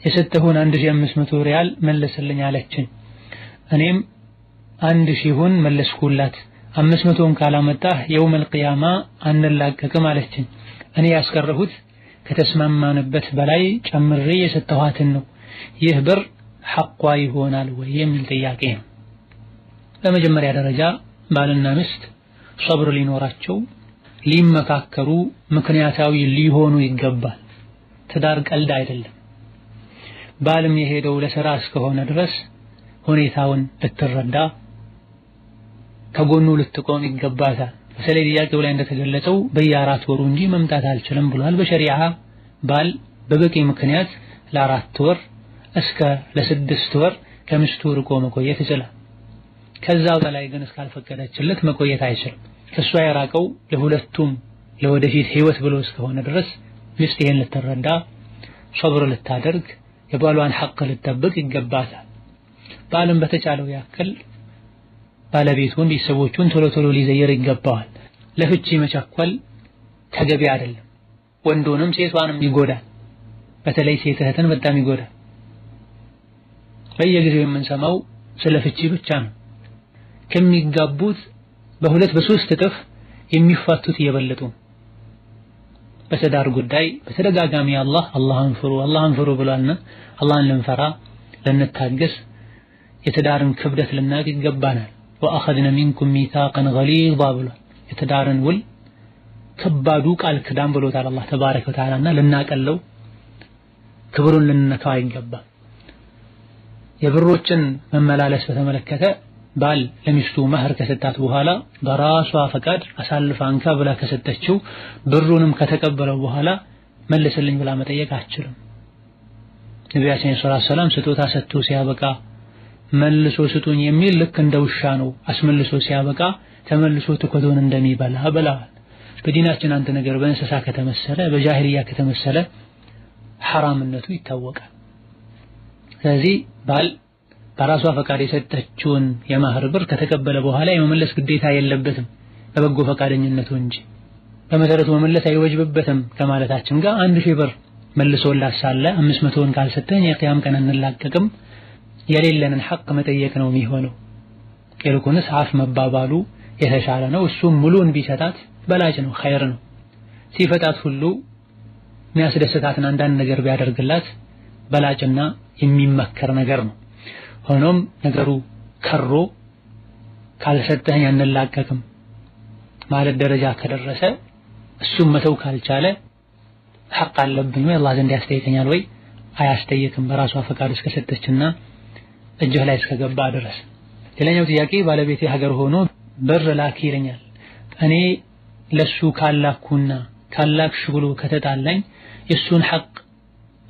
የሰጠሁን 1500 ሪያል መለስልኝ አለችኝ። እኔም 1000ውን መለስኩላት። 500ውን ካላመጣህ የውመል ቂያማ አንላቀቅም አለችኝ። እኔ ያስቀረሁት ከተስማማንበት በላይ ጨምሬ የሰጠኋትን ነው። ይህ ብር ሐቋ ይሆናል ወይ የሚል ጥያቄ ነው። በመጀመሪያ ደረጃ ባልና ሚስት ሶብር ሊኖራቸው ሊመካከሩ ምክንያታዊ ሊሆኑ ይገባል። ትዳር ቀልድ አይደለም። ባልም የሄደው ለስራ እስከሆነ ድረስ ሁኔታውን ልትረዳ ከጎኑ ልትቆም ይገባታል። በተለይ ጥያቄው ላይ እንደተገለጸው በየአራት ወሩ እንጂ መምጣት አልችልም ብሏል። በሸሪዓ ባል በበቂ ምክንያት ለ4 ወር እስከ ለ6 ወር ከሚስቱ ርቆ መቆየት ይችላል። ከዛ በላይ ግን እስካልፈቀደችለት መቆየት አይችልም። ከሷ የራቀው ለሁለቱም ለወደፊት ህይወት ብሎ እስከሆነ ድረስ ሚስት ይሄን ልትረዳ ሶብር ልታደርግ የባሏን ሐቅ ልትጠብቅ ይገባታል። ባልም በተቻለው ያክል ባለቤቱን ቤተሰቦቹን ቶሎ ቶሎ ሊዘየር ይገባዋል። ለፍቺ መቸኮል ተገቢ አይደለም። ወንዱንም ሴቷንም ይጎዳል። በተለይ ሴት እህትን በጣም ይጎዳል። በየጊዜው የምንሰማው ስለ ፍቺ ብቻ ነው። ከሚጋቡት በ2 በ3 እጥፍ የሚፋቱት እየበለጡ። በትዳር ጉዳይ በተደጋጋሚ አላህን ፍሩ አላህን ፍሩ ብሏልና አላህን ልንፈራ ልንታገስ የትዳርን ክብደት ልናቅ ይገባናል። ወአኸዝነ ሚንኩም ሚታቀን ገሊዛ ብሏል። የትዳርን ውል ከባዱ ቃል ክዳን ብሎታል አላህ ተባረከ ወተዓላና ልናቀለው ክብሩን ልንነካው አይገባም። የብሮችን መመላለስ በተመለከተ ባል ለሚስቱ መህር ከሰጣት በኋላ በራሷ ፈቃድ አሳልፋ እንካ ብላ ከሰጠችው ብሩንም ከተቀበለው በኋላ መልስልኝ ብላ መጠየቅ አትችልም። ነቢያችን ሰለላሁ ዐለይሂ ወሰለም ስጦታ ሰጥቶ ሲያበቃ መልሶ ስጡኝ የሚል ልክ እንደ ውሻ ነው፣ አስመልሶ ሲያበቃ ተመልሶ ትኮቱን እንደሚበላ ብለዋል። በዲናችን አንድ ነገር በእንስሳ ከተመሰለ በጃሂልያ ከተመሰለ ሐራምነቱ ይታወቃል። ስለዚህ ባል በራሷ ፈቃድ የሰጠችውን የማህር ብር ከተቀበለ በኋላ የመመለስ ግዴታ የለበትም በበጎ ፈቃደኝነቱ እንጂ። በመሰረቱ መመለስ አይወጅብበትም ከማለታችን ጋር 1000 ብር መልሶላት ሳለ 500ን ካልሰጠኝ የቅያም ቀን አንላቀቅም የሌለንን ሐቅ መጠየቅ ነው የሚሆነው። ይልቁንስ አፍ መባባሉ የተሻለ ነው። እሱም ሙሉን ቢሰጣት በላጭ ነው፣ ኸይር ነው። ሲፈጣት ሁሉ የሚያስደስታትን አንዳንድ ነገር ቢያደርግላት በላጭና የሚመከር ነገር ነው። ሆኖም ነገሩ ከሮ ካልሰጠኸኝ አንላቀቅም ማለት ደረጃ ከደረሰ እሱም መተው ካልቻለ ሐቅ አለብኝ ወይ አላህ ዘንድ ያስጠይቀኛል ወይ? አያስጠይቅም፣ በራሷ ፈቃድ እስከሰጠችና እጅህ ላይ እስከገባ ድረስ። ሌላኛው ጥያቄ ባለቤቴ ሀገር ሆኖ ብር ላኪ ይለኛል። እኔ ለሱ ካላኩና ካላክሽ ብሎ ከተጣላኝ የሱን ሐቅ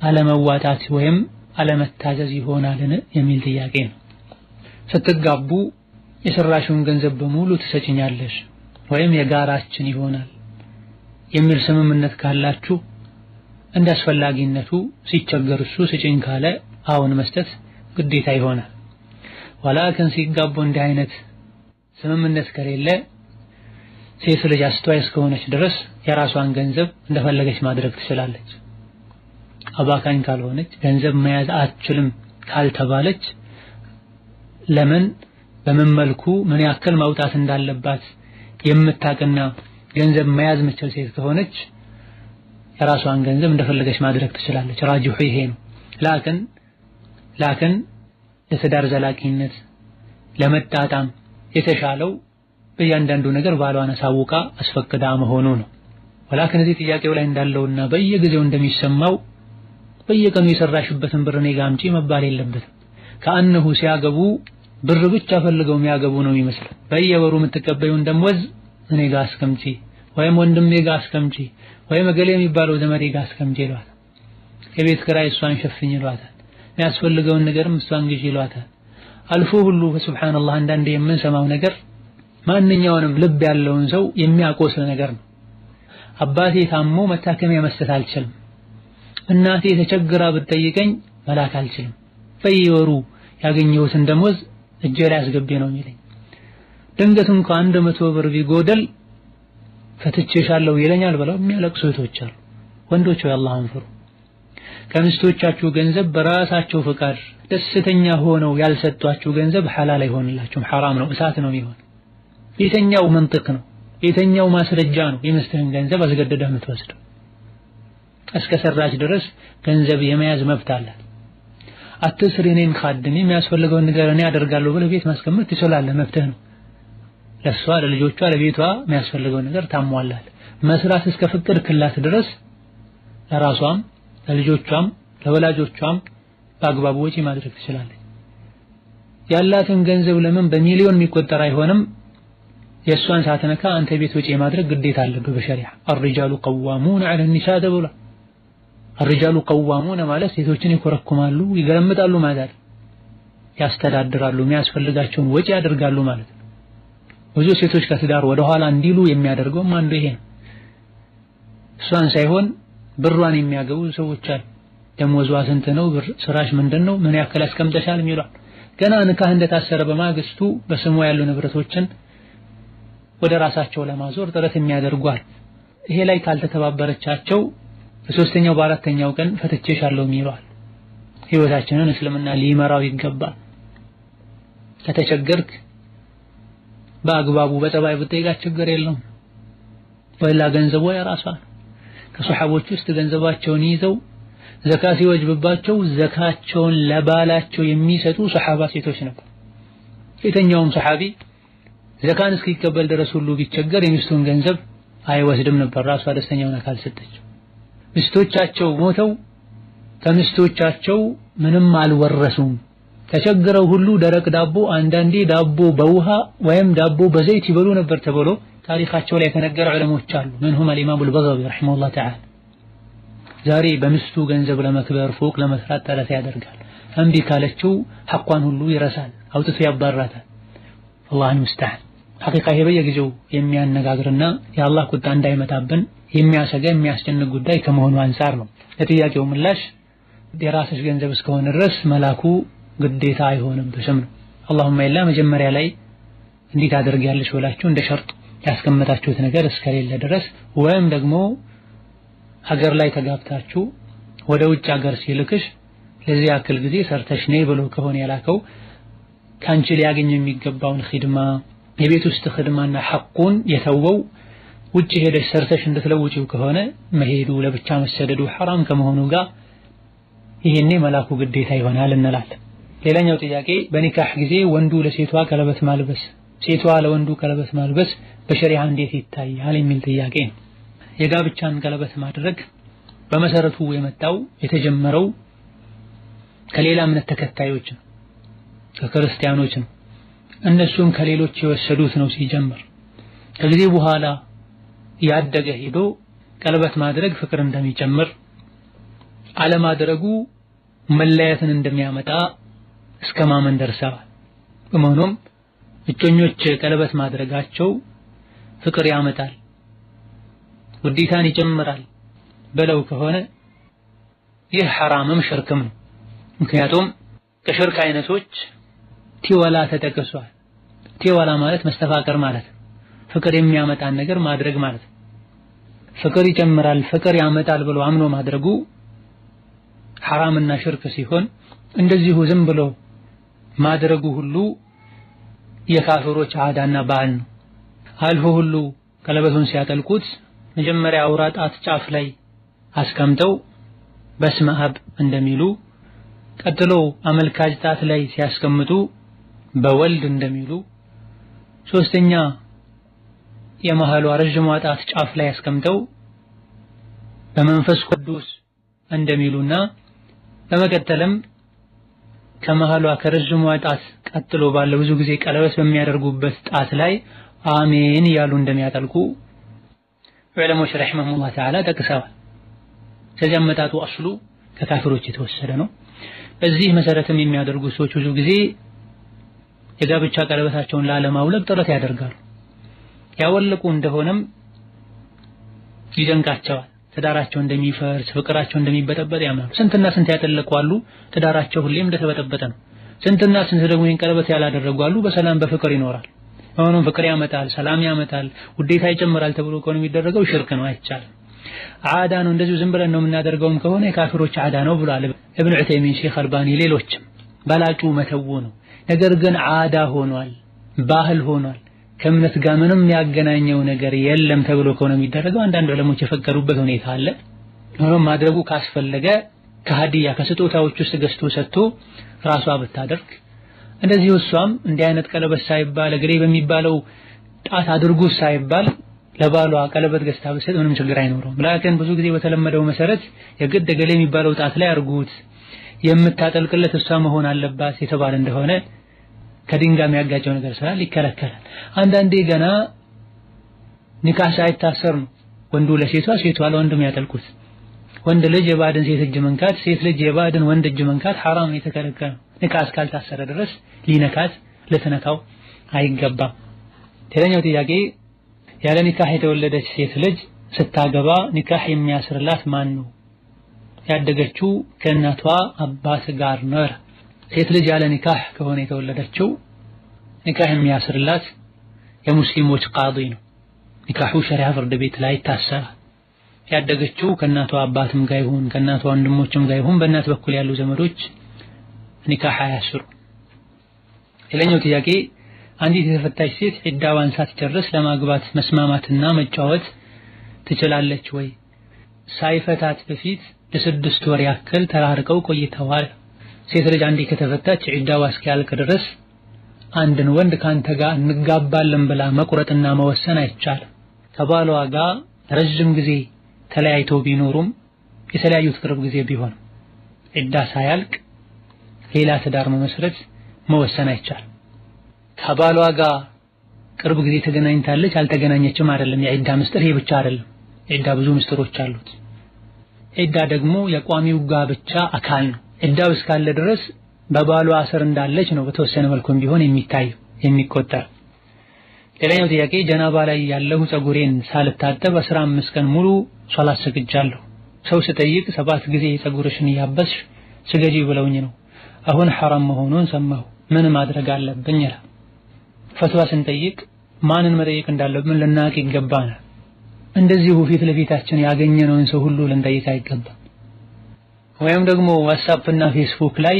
አለመዋጣት ወይም አለመታዘዝ ይሆናልን የሚል ጥያቄ ነው። ስትጋቡ የሰራሽውን ገንዘብ በሙሉ ትሰጭኛለሽ ወይም የጋራችን ይሆናል የሚል ስምምነት ካላችሁ እንደ አስፈላጊነቱ ሲቸገር እሱ ስጭኝ ካለ አዎን መስጠት ግዴታ ይሆናል። ወላኪን ሲጋቡ እንዲህ አይነት ስምምነት ከሌለ ሴት ልጅ አስተዋይ እስከሆነች ድረስ የራሷን ገንዘብ እንደፈለገች ማድረግ ትችላለች። አባካኝ ካልሆነች ገንዘብ መያዝ አትችልም ካልተባለች ለምን በምን መልኩ ምን ያክል ማውጣት እንዳለባት የምታውቅና ገንዘብ መያዝ የምትችል ሴት ከሆነች የራሷን ገንዘብ እንደፈለገች ማድረግ ትችላለች። ራጅሑ ይሄ ነው። ላክን ለትዳር ዘላቂነት ለመጣጣም የተሻለው በእያንዳንዱ ነገር ባሏን አሳውቃ አስፈቅዳ መሆኑ ነው። ወላክን እዚህ ጥያቄው ላይ እንዳለውና በየጊዜው እንደሚሰማው በየቀኑ የሰራሽበትን ብር እኔ ጋር አምጪ መባል የለበትም። ከአንሁ ሲያገቡ ብር ብቻ ፈልገው የሚያገቡ ነው የሚመስለው። በየወሩ የምትቀበዩን ደሞዝ እኔ ጋር አስቀምጪ ወይም ወንድሜ ጋር አስቀምጪ ወይም እገሌ የሚባለው ዘመዴ ጋር አስቀምጪ ይሏታል። የቤት ኪራይ እሷን ሸፍኝ ይሏታል። የሚያስፈልገውን ነገርም እሷን ግዢ ይሏታል። አልፎ ሁሉ ሱብሃንአላህ አንዳንዴ የምንሰማው ነገር ማንኛውንም ልብ ያለውን ሰው የሚያቆስል ነገር ነው። አባቴ ታሞ መታከሚያ መስጠት አልችልም፣ እናቴ ተቸግራ ብትጠይቀኝ መላክ አልችልም፣ በየወሩ ያገኘሁትን ደሞዝ እጄ ላይ አስገቢ ነው የሚለኝ። ድንገት እንኳን 100 ብር ቢጎደል ፈትቼሻለሁ ይለኛል ብለው የሚያለቅሱ እህቶች አሉ። ወንዶች ሆይ አላህን ፍሩ። ከሚስቶቻችሁ ገንዘብ በራሳቸው ፈቃድ ደስተኛ ሆነው ያልሰጧችሁ ገንዘብ ሐላል አይሆንላችሁም፣ ሐራም ነው፣ እሳት ነው የሚሆን። የተኛው መንጥቅ ነው፣ የተኛው ማስረጃ ነው የሚስትህን ገንዘብ አስገድደህ የምትወስደው። እስከሰራች ድረስ ገንዘብ የመያዝ መብት አላት። አትስሪ እኔን ካድሚ የሚያስፈልገውን ነገር እኔ አደርጋለሁ ብለህ ቤት ማስቀመጥ ትችላለህ፣ መብትህ ነው። ለሷ ለልጆቿ ለቤቷ የሚያስፈልገውን ነገር ታሟላለህ። መስራት እስከ ፈቀድክላት ድረስ ለራሷም ለልጆቿም ለወላጆቿም በአግባቡ ወጪ ማድረግ ትችላለች። ያላትን ገንዘብ ለምን በሚሊዮን የሚቆጠር አይሆንም የእሷን ሳትነካ አንተ ቤት ወጪ ማድረግ ግዴታ አለብህ በሸሪዓ። الرجال قوامون على النساء ተብሏል። الرجال قوامون ማለት ሴቶችን ይኮረኩማሉ፣ ይገለምጣሉ ማለት ያስተዳድራሉ፣ የሚያስፈልጋቸውን ወጪ ያደርጋሉ ማለት ነው። ብዙ ሴቶች ከትዳር ወደ ኋላ እንዲሉ የሚያደርገውም አንዱ ይሄ ነው። እሷን ሳይሆን ብሯን የሚያገቡ ሰዎች አሉ። ደሞዟ ስንት ነው? ብር ስራሽ ምንድነው? ምን ያክል አስቀምጠሻል? የሚሏል። ገና ንካህ እንደታሰረ በማግስቱ በስሟ ያሉ ንብረቶችን ወደ ራሳቸው ለማዞር ጥረት የሚያደርጓል። ይሄ ላይ ካልተተባበረቻቸው በሶስተኛው በአራተኛው ቀን ፈትቼሻለሁ የሚሏል። ህይወታችንን እስልምና ሊመራው ይገባል። ከተቸገርክ በአግባቡ በጸባይ ብትጠይቃት ችግር የለውም። ወላ ገንዘቧ የራሷ ነው። ከሰሐቦች ውስጥ ገንዘባቸውን ይዘው ዘካ ሲወጅብባቸው ዘካቸውን ለባላቸው የሚሰጡ ሰሐባ ሴቶች ነበሩ። የተኛውም ሰሐቢ ዘካን እስኪቀበል ድረስ ሁሉ ቢቸገር የሚስቱን ገንዘብ አይወስድም ነበር፣ ራሷ ደስተኛውን ካልሰጠችው። ሚስቶቻቸው ሞተው ከሚስቶቻቸው ምንም አልወረሱም። ተቸግረው ሁሉ ደረቅ ዳቦ፣ አንዳንዴ ዳቦ በውሃ ወይም ዳቦ በዘይት ይበሉ ነበር ተብሎ ታሪካቸው ላይ የተነገረ ዑለሞች አሉ። منهم الإمام البغوي رحمه الله تعالى። ዛሬ በሚስቱ ገንዘብ ለመክበር ፎቅ ለመስራት ጥረት ያደርጋል። እምቢ ካለችው ሐቋን ሁሉ ይረሳል፣ አውጥቶ ያባራታል። الله المستعان። ሐቂቃ ይሄ በየጊዜው የሚያነጋግርና የአላህ ቁጣ እንዳይመጣብን የሚያሰጋ የሚያስጨንቅ ጉዳይ ከመሆኑ አንፃር ነው። ለጥያቄው ምላሽ የራስሽ ገንዘብ እስከሆነ ድረስ መላኩ ግዴታ አይሆንብሽም ነው። اللهم إلا መጀመሪያ ላይ እንዴት አደርጊያለሽ ብላችሁ እንደ ሸርጥ ያስቀመጣችሁት ነገር እስከሌለ ድረስ ወይም ደግሞ ሀገር ላይ ተጋብታችሁ ወደ ውጭ ሀገር ሲልክሽ ለዚህ ያክል ጊዜ ሰርተሽ ነይ ብሎ ከሆነ የላከው ካንቺ ሊያገኝ የሚገባውን ኺድማ የቤት ውስጥ ኺድማና ሐቁን የተወው ውጭ ሄደሽ ሰርተሽ እንድትለውጪው ከሆነ መሄዱ ለብቻ መሰደዱ ሐራም ከመሆኑ ጋር ይሄኔ መላኩ ግዴታ ይሆናል እንላለን። ሌላኛው ጥያቄ በኒካህ ጊዜ ወንዱ ለሴቷ ቀለበት ማልበስ፣ ሴቷ ለወንዱ ቀለበት ማልበስ በሸሪዓ እንዴት ይታያል የሚል ጥያቄ ነው። የጋብቻን ቀለበት ማድረግ በመሰረቱ የመጣው የተጀመረው ከሌላ እምነት ተከታዮች ነው፣ ከክርስቲያኖች ነው። እነሱም ከሌሎች የወሰዱት ነው ሲጀምር። ከጊዜ በኋላ ያደገ ሄዶ ቀለበት ማድረግ ፍቅር እንደሚጨምር አለማድረጉ መለያየትን እንደሚያመጣ እስከ ማመን ደርሰዋል። በመሆኑም እጮኞች ቀለበት ማድረጋቸው ፍቅር ያመጣል፣ ውዴታን ይጨምራል ብለው ከሆነ ይህ ሐራምም ሽርክም ነው። ምክንያቱም ከሽርክ አይነቶች ቲወላ ተጠቅሷል። ቲወላ ማለት መስተፋቀር ማለት ፍቅር የሚያመጣን ነገር ማድረግ ማለት ፍቅር ይጨምራል፣ ፍቅር ያመጣል ብሎ አምኖ ማድረጉ ሐራምና ሽርክ ሲሆን እንደዚሁ ዝም ብሎ ማድረጉ ሁሉ የካፍሮች አዳና ባህል ነው። አልፎ ሁሉ ቀለበቱን ሲያጠልቁት መጀመሪያ አውራ ጣት ጫፍ ላይ አስቀምጠው በስመ አብ እንደሚሉ፣ ቀጥሎ አመልካች ጣት ላይ ሲያስቀምጡ በወልድ እንደሚሉ፣ ሶስተኛ የመሃሏ ረዥሟ ጣት ጫፍ ላይ አስቀምጠው በመንፈስ ቅዱስ እንደሚሉና በመቀጠልም ከመሃሏ ከረዥሟ ጣት ቀጥሎ ባለው ብዙ ጊዜ ቀለበት በሚያደርጉበት ጣት ላይ አሜን እያሉ እንደሚያጠልቁ ዑለሞች ረሒመሁሙላህ ተዓላ ጠቅሰዋል። ስለዚህ አመጣጡ አስሉ ከካፊሮች የተወሰደ ነው። በዚህ መሰረትም የሚያደርጉ ሰዎች ብዙ ጊዜ የጋብቻ ቀለበታቸውን ላለማውለቅ ጥረት ያደርጋሉ። ያወለቁ እንደሆነም ይደንቃቸዋል። ትዳራቸው እንደሚፈርስ፣ ፍቅራቸው እንደሚበጠበጥ ያምናሉ። ስንትና ስንት ያጠለቁ አሉ፣ ትዳራቸው ሁሌም እንደተበጠበጠ ነው። ስንትና ስንት ደግሞ ይህን ቀለበት ያላደረጉ አሉ፣ በሰላም በፍቅር ይኖራል። ሆኖም ፍቅር ያመጣል፣ ሰላም ያመጣል፣ ውዴታ ይጨምራል ተብሎ ከሆነ የሚደረገው ሽርክ ነው፣ አይቻልም። ዓዳ ነው፣ እንደዚሁ ዝም ብለን ነው የምናደርገውም ከሆነ የካፊሮች ዓዳ ነው ብሏል ኢብኑ ዑተይሚን፣ ሼኽ አልባኒ፣ ሌሎችም። በላጩ መተው ነው። ነገር ግን ዓዳ ሆኗል፣ ባህል ሆኗል። ከእምነት ጋር ምንም ያገናኘው ነገር የለም ተብሎ ከሆነ የሚደረገው አንዳንድ ዑለሞች የፈቀዱበት ሁኔታ አለ። ሆኖም ማድረጉ ካስፈለገ ከሀዲያ ከስጦታዎች ውስጥ ገዝቶ ሰጥቶ ራሷ ብታደርግ፣ እንደዚሁ እሷም እንዲህ አይነት ቀለበት ሳይባል እግሬ በሚባለው ጣት አድርጉ ሳይባል ለባሏ ቀለበት ገዝታ ብትሰጥ ምንም ችግር አይኖረውም። ላኪን ብዙ ጊዜ በተለመደው መሰረት የግድ እገሌ የሚባለው ጣት ላይ አድርጉት የምታጠልቅለት እሷ መሆን አለባት የተባለ እንደሆነ ከድንጋይ የሚያጋጨው ነገር ስላለ ይከለከላል። አንዳንዴ ገና ኒካህ ሳይታሰር ነው ወንዱ ለሴቷ ሴቷ ለወንዱ የሚያጠልቁት። ወንድ ልጅ የባዕድን ሴት እጅ መንካት፣ ሴት ልጅ የባዕድን ወንድ እጅ መንካት ሐራም የተከለከለ ነው። ኒካህ እስካልታሰረ ድረስ ሊነካት ልትነካው አይገባም። ሌላኛው ጥያቄ ያለ ኒካህ የተወለደች ሴት ልጅ ስታገባ ኒካህ የሚያስርላት ማን ነው? ያደገችው ከእናቷ አባት ጋር ነው። ሴት ልጅ ያለ ኒካህ ከሆነ የተወለደችው ኒካህ የሚያስርላት የሙስሊሞች ቃዲ ነው። ኒካሁ ሸሪዓ ፍርድ ቤት ላይ ይታሰራል። ያደገችው ከእናቷ አባትም ጋር ይሁን ከእናቷ ወንድሞችም ጋር ይሁን በእናት በኩል ያሉ ዘመዶች ኒካህ አያስሩ። ሌላኛው ጥያቄ አንዲት የተፈታች ሴት ዒዳዋን ሳትጨርስ ለማግባት መስማማትና መጫወት ትችላለች ወይ? ሳይፈታት በፊት ለ6 ወር ያክል ተራርቀው ቆይተዋል። ሴት ልጅ አንዴ ከተፈታች ዒዳዋ እስኪያልቅ ድረስ አንድን ወንድ ካንተ ጋር እንጋባለን ብላ መቁረጥና መወሰን አይቻልም። ከባሏ ጋር ረጅም ጊዜ ተለያይተው ቢኖሩም የተለያዩት ቅርብ ጊዜ ቢሆንም ዒዳ ሳያልቅ ሌላ ትዳር መመስረት መወሰን አይቻልም። ከባሏ ጋር ቅርብ ጊዜ ተገናኝታለች አልተገናኘችም አይደለም የዒዳ ምስጢር ይሄ ብቻ አይደለም። ዒዳ ብዙ ምስጢሮች አሉት። ዒዳ ደግሞ የቋሚው ጋብቻ አካል ነው። ዒዳው እስካለ ድረስ በባሏ ስር እንዳለች ነው በተወሰነ መልኩም ቢሆን የሚታየው የሚቆጠር። ሌላኛው ጥያቄ ጀናባ ላይ ያለሁ ፀጉሬን ሳልታጠብ 15 ቀን ሙሉ ሶላት ሰግጃለሁ። ሰው ስጠይቅ 7 ጊዜ ፀጉርሽን እያበስሽ ስገጂ ብለውኝ ነው። አሁን ሐራም መሆኑን ሰማሁ። ምን ማድረግ አለብኝ ይላል። ፈትዋ ስንጠይቅ ማንን መጠየቅ እንዳለብን ልናውቅ ይገባናል። እንደዚሁ ፊት ለፊታችን ያገኘነውን ሰው ሁሉ ልንጠይቅ አይገባም። ወይም ደግሞ ዋትስአፕ እና ፌስቡክ ላይ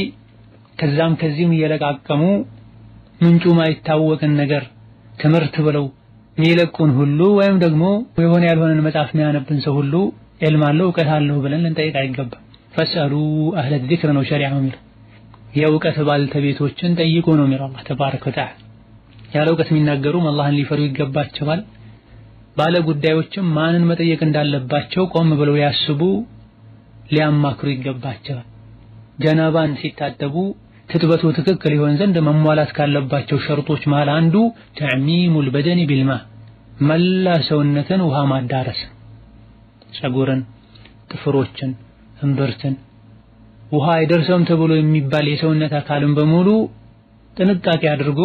ከዛም ከዚህም እየለቃቀሙ ምንጩ ማይታወቅን ነገር ትምህርት ብለው የሚለቁን ሁሉ ወይም ደግሞ የሆነ ያልሆነን መጽሐፍ የሚያነብን ሰው ሁሉ ዕልም አለው እውቀት አለው ብለን ልንጠይቅ አይገባም። فاسألوا أهل الذكر ነው ሸሪዓው የሚለው። የእውቀት ባልተቤቶችን ጠይቁ ነው የሚለው አላህ تبارك وتعالى። ያለ እውቀት የሚናገሩም አላህን ሊፈሩ ይገባቸዋል። ባለ ጉዳዮችም ማንን መጠየቅ እንዳለባቸው ቆም ብለው ያስቡ፣ ሊያማክሩ ይገባቸዋል። ጀናባን ሲታጠቡ ትጥበቱ ትክክል ይሆን ዘንድ መሟላት ካለባቸው ሸርጦች መሃል አንዱ تعميم البدن بالماء መላ ሰውነትን ውሃ ማዳረስ፣ ፀጉርን፣ ጥፍሮችን፣ እምብርትን ውሃ አይደርሰውም ተብሎ የሚባል የሰውነት አካልን በሙሉ ጥንቃቄ አድርጎ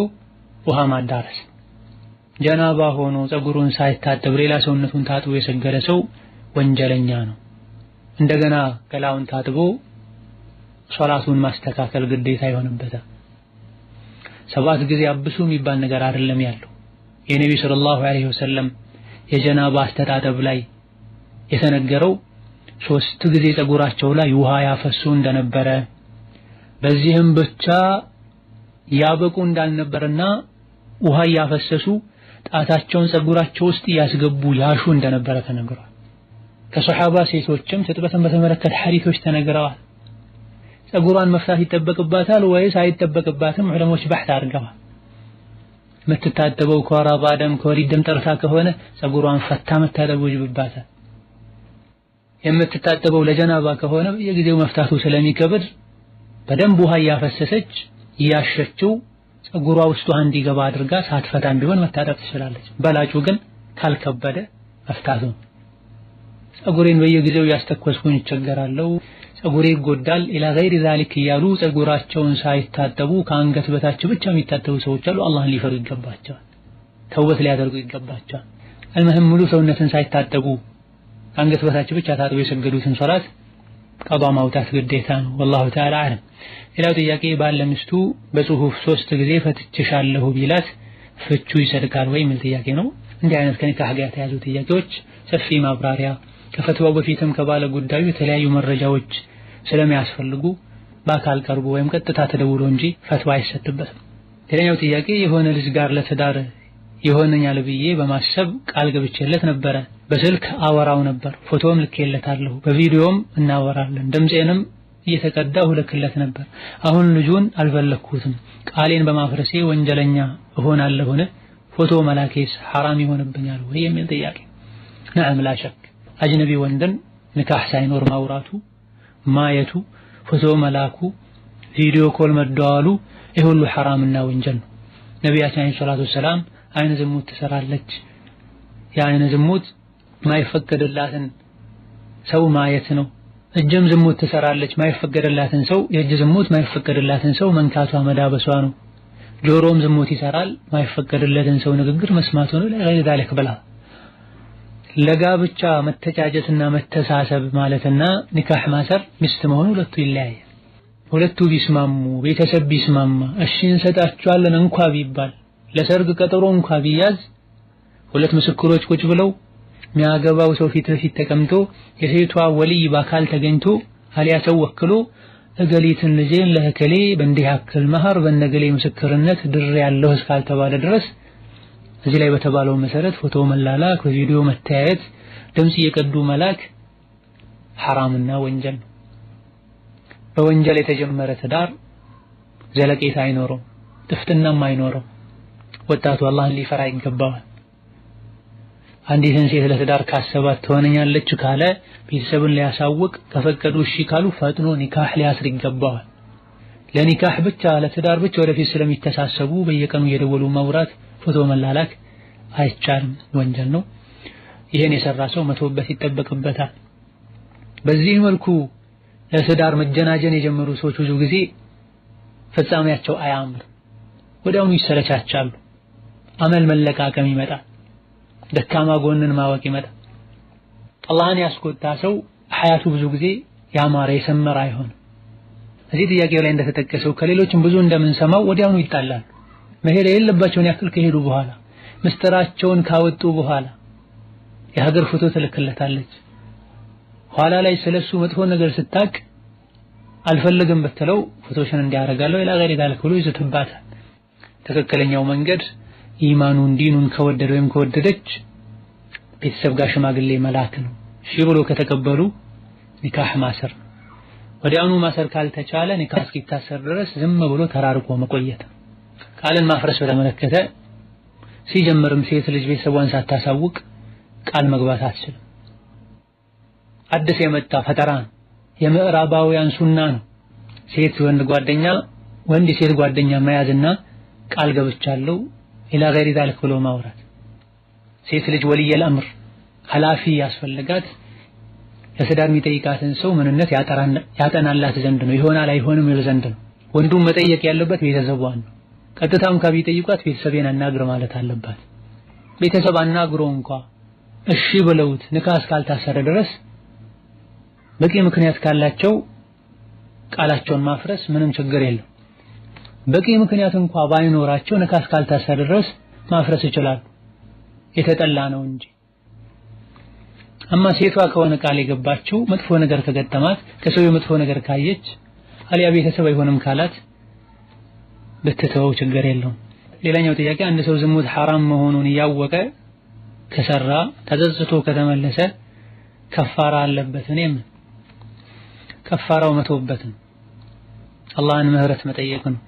ውሃ ማዳረስ። ጀናባ ሆኖ ፀጉሩን ሳይታጠብ ሌላ ሰውነቱን ታጥቦ የሰገደ ሰው ወንጀለኛ ነው። እንደገና ገላውን ታጥቦ ሶላቱን ማስተካከል ግዴታ ይሆንበታል። 7 ጊዜ አብሱ የሚባል ነገር አይደለም ያለው። የነቢ ሰለላሁ ዐለይሂ ወሰለም የጀናባ አስተጣጠብ ላይ የተነገረው 3 ጊዜ ፀጉራቸው ላይ ውሃ ያፈሱ እንደነበረ በዚህም ብቻ ያበቁ እንዳልነበረና ውሃ ያፈሰሱ ጣታቸውን ፀጉራቸው ውስጥ ያስገቡ ያሹ እንደነበረ ተነግሯል። ከሰሃባ ሴቶችም ትጥበትን በተመለከተ ሐዲሶች ተነግረዋል። ፀጉሯን መፍታት ይጠበቅባታል ወይስ አይጠበቅባትም? ዑለሞች ባሕት አድርገዋል። የምትታጠበው ከወር አበባ ደም ከወሊድ ደም ጠርታ ከሆነ ፀጉሯን ፈታ መታጠብ ይወጅብባታል። የምትታጠበው ለጀናባ ከሆነ በየጊዜው መፍታቱ ስለሚከብድ በደንብ ውሃ እያፈሰሰች እያሸችው ፀጉሯ ውስጥ ውሃ እንዲገባ አድርጋ ሳትፈታም ቢሆን መታጠብ ትችላለች። በላጩ ግን ካልከበደ መፍታቱ። ፀጉሬን በየጊዜው ያስተኮስኩኝ እቸገራለሁ፣ ፀጉሬ ይጎዳል إلى غير ذلك እያሉ ፀጉራቸውን ሳይታጠቡ ከአንገት በታች ብቻ የሚታጠቡ ሰዎች አሉ። አላህን ሊፈሩ ይገባቸዋል። ተውበት ሊያደርጉ ይገባቸዋል። المهم ሙሉ ሰውነትን ሳይታጠቡ ከአንገት በታች ብቻ ታጥበው የሰገዱትን ሶላት ቀዷ ማውጣት ግዴታ ነው። والله تعالى أعلم። ሌላው ጥያቄ ባል ለሚስቱ በጽሁፍ 3 ጊዜ ፈትቼሻለሁ ቢላት ፍቹ ይጸድቃል ወይ የሚል ጥያቄ ነው። እንዲህ አይነት ከኒካህ ጋር የተያዙ ጥያቄዎች ሰፊ ማብራሪያ ከፈትዋው በፊትም ከባለ ጉዳዩ የተለያዩ መረጃዎች ስለሚያስፈልጉ በአካል ቀርቦ ወይም ቀጥታ ተደውሎ እንጂ ፈትዋ አይሰጥበትም። ሌላኛው ጥያቄ የሆነ ልጅ ጋር ለትዳር ይሆነኛል ብዬ በማሰብ ቃል ገብቼለት ነበረ። በስልክ አወራው ነበር፣ ፎቶም ልኬለታለሁ፣ በቪዲዮም እናወራለን፣ ድምጼንም እየተቀዳሁ ልክለት ነበር። አሁን ልጁን አልፈለኩትም። ቃሌን በማፍረሴ ወንጀለኛ እሆናለሁን? ፎቶ መላኬስ ሐራም ይሆንብኛል ወይ የሚል ጥያቄ። نعم لا شك አጅነቢ ወንድን ንካህ ሳይኖር ማውራቱ፣ ማየቱ፣ ፎቶ መላኩ፣ video call መደዋሉ ይህ ሁሉ ሐራምና ወንጀል ነው። ነቢያችን عليه الصلاة والسلام አይን ዝሙት ትሰራለች፣ የአይን ዝሙት ማይፈቀድላትን ሰው ማየት ነው። እጅም ዝሙት ትሰራለች፣ ማይፈቀድላትን ሰው የእጅ ዝሙት ማይፈቀድላትን ሰው መንካቷ መዳበሷ ነው። ጆሮም ዝሙት ይሰራል፣ ማይፈቀድለትን ሰው ንግግር መስማቱ ነው። ለገይር ዛሊክ ብላ ለጋብቻ መተጫጨትና መተሳሰብ ማለትና ኒካህ ማሰር ሚስት መሆኑ ሁለቱ ይለያያል። ሁለቱ ቢስማሙ ቤተሰብ ቢስማማ እሺ እንሰጣችኋለን እንኳ ቢባል ለሰርግ ቀጠሮ እንኳ ቢያዝ ሁለት ምስክሮች ቁጭ ብለው የሚያገባው ሰው ፊት ለፊት ተቀምጦ የሴቷ ወልይ በአካል ተገኝቶ አሊያ ሰው ወክሎ እገሊትን ልጄን ለእከሌ በእንዲህ ያክል መህር በነገሌ ምስክርነት ድሬ ያለሁ እስካልተባለ ድረስ እዚህ ላይ በተባለው መሰረት ፎቶ መላላክ፣ በቪዲዮ መተያየት፣ ድምጽ እየቀዱ መላክ ሐራምና ወንጀል ነው። በወንጀል የተጀመረ ትዳር ዘለቄታ አይኖረውም፣ ጥፍጥናም አይኖረውም። ወጣቱ አላህን ሊፈራ ይገባዋል። አንዲትን ሴት ለትዳር ካሰባት ትሆነኛለች ካለ ቤተሰብን ሊያሳውቅ ከፈቀዱ እሺ ካሉ ፈጥኖ ኒካህ ሊያስር ይገባዋል። ለኒካህ ብቻ ለትዳር ብቻ ወደፊት ስለሚተሳሰቡ በየቀኑ እየደወሉ ማውራት፣ ፎቶ መላላክ አይቻልም፣ ወንጀል ነው። ይሄን የሰራ ሰው መተውበት ይጠበቅበታል። በዚህ መልኩ ለትዳር መጀናጀን የጀመሩ ሰዎች ብዙ ጊዜ ፍጻሜያቸው አያምር፣ ወዲያውኑ ይሰለቻቻሉ። አመል መለቃቀም ይመጣል። ደካማ ጎንን ማወቅ ይመጣል። አላህን ያስቆጣ ሰው ሐያቱ ብዙ ጊዜ ያማረ የሰመረ አይሆንም። እዚህ ጥያቄው ላይ እንደተጠቀሰው ከሌሎችም ብዙ እንደምንሰማው ወዲያውኑ ይጣላሉ። መሄድ የሌለባቸውን ያክል ከሄዱ በኋላ ምስጢራቸውን ካወጡ በኋላ የሀገር ፎቶ ትልክለታለች። ኋላ ላይ ስለሱ መጥፎ ነገር ስታቅ አልፈልግም ብትለው ፎቶሽን እንዲያረጋለሁ إلى غير ذلك ብሎ ይዝትባታል። ትክክለኛው መንገድ ኢማኑን ዲኑን ከወደደ ወይም ከወደደች ቤተሰብ ጋር ሽማግሌ መላክ ነው። እሺ ብሎ ከተቀበሉ ኒካህ ማሰር ነው። ወዲያውኑ ማሰር ካልተቻለ ኒካህ እስኪታሰር ድረስ ዝም ብሎ ተራርቆ መቆየት። ቃልን ማፍረስ በተመለከተ ሲጀምርም ሴት ልጅ ቤተሰቧን ሳታሳውቅ ቃል መግባት አትችልም። አዲስ የመጣ ፈጠራ ነው፣ የምዕራባውያን ሱና ነው። ሴት ወንድ ጓደኛ፣ ወንድ ሴት ጓደኛ መያዝና ቃል ገብቻለሁ إلى غير ذلك ብሎ ማውራት። ሴት ልጅ ولي الأمر ኃላፊ ያስፈልጋት ለትዳር የሚጠይቃትን ሰው ምንነት ያጠናላት ዘንድ ነው። ይሆናል አይሆንም ይል ዘንድ ነው። ወንዱም መጠየቅ ያለበት ቤተሰቧን ነው። ቀጥታም ከቢጠይቋት ቤተሰቤን አናግር ማለት አለባት። ቤተሰብ አናግሮ እንኳ እሺ ብለውት ንካህ እስካልታሰረ ድረስ በቂ ምክንያት ካላቸው ቃላቸውን ማፍረስ ምንም ችግር የለም። በቂ ምክንያት እንኳ ባይኖራቸው ንካህ እስካልታሰረ ድረስ ማፍረስ ይችላሉ፣ የተጠላ ነው እንጂ። አማ ሴቷ ከሆነ ቃል የገባችው መጥፎ ነገር ከገጠማት፣ ከሰው መጥፎ ነገር ካየች፣ አሊያ ቤተሰብ አይሆንም ካላት ብትተወው ችግር የለውም። ሌላኛው ጥያቄ አንድ ሰው ዝሙት ሐራም መሆኑን እያወቀ ከሰራ ተጸጽቶ ከተመለሰ ከፋራ አለበት? እኔም ከፋራው መተውበት ነው፣ አላህን ምህረት መጠየቅ ነው።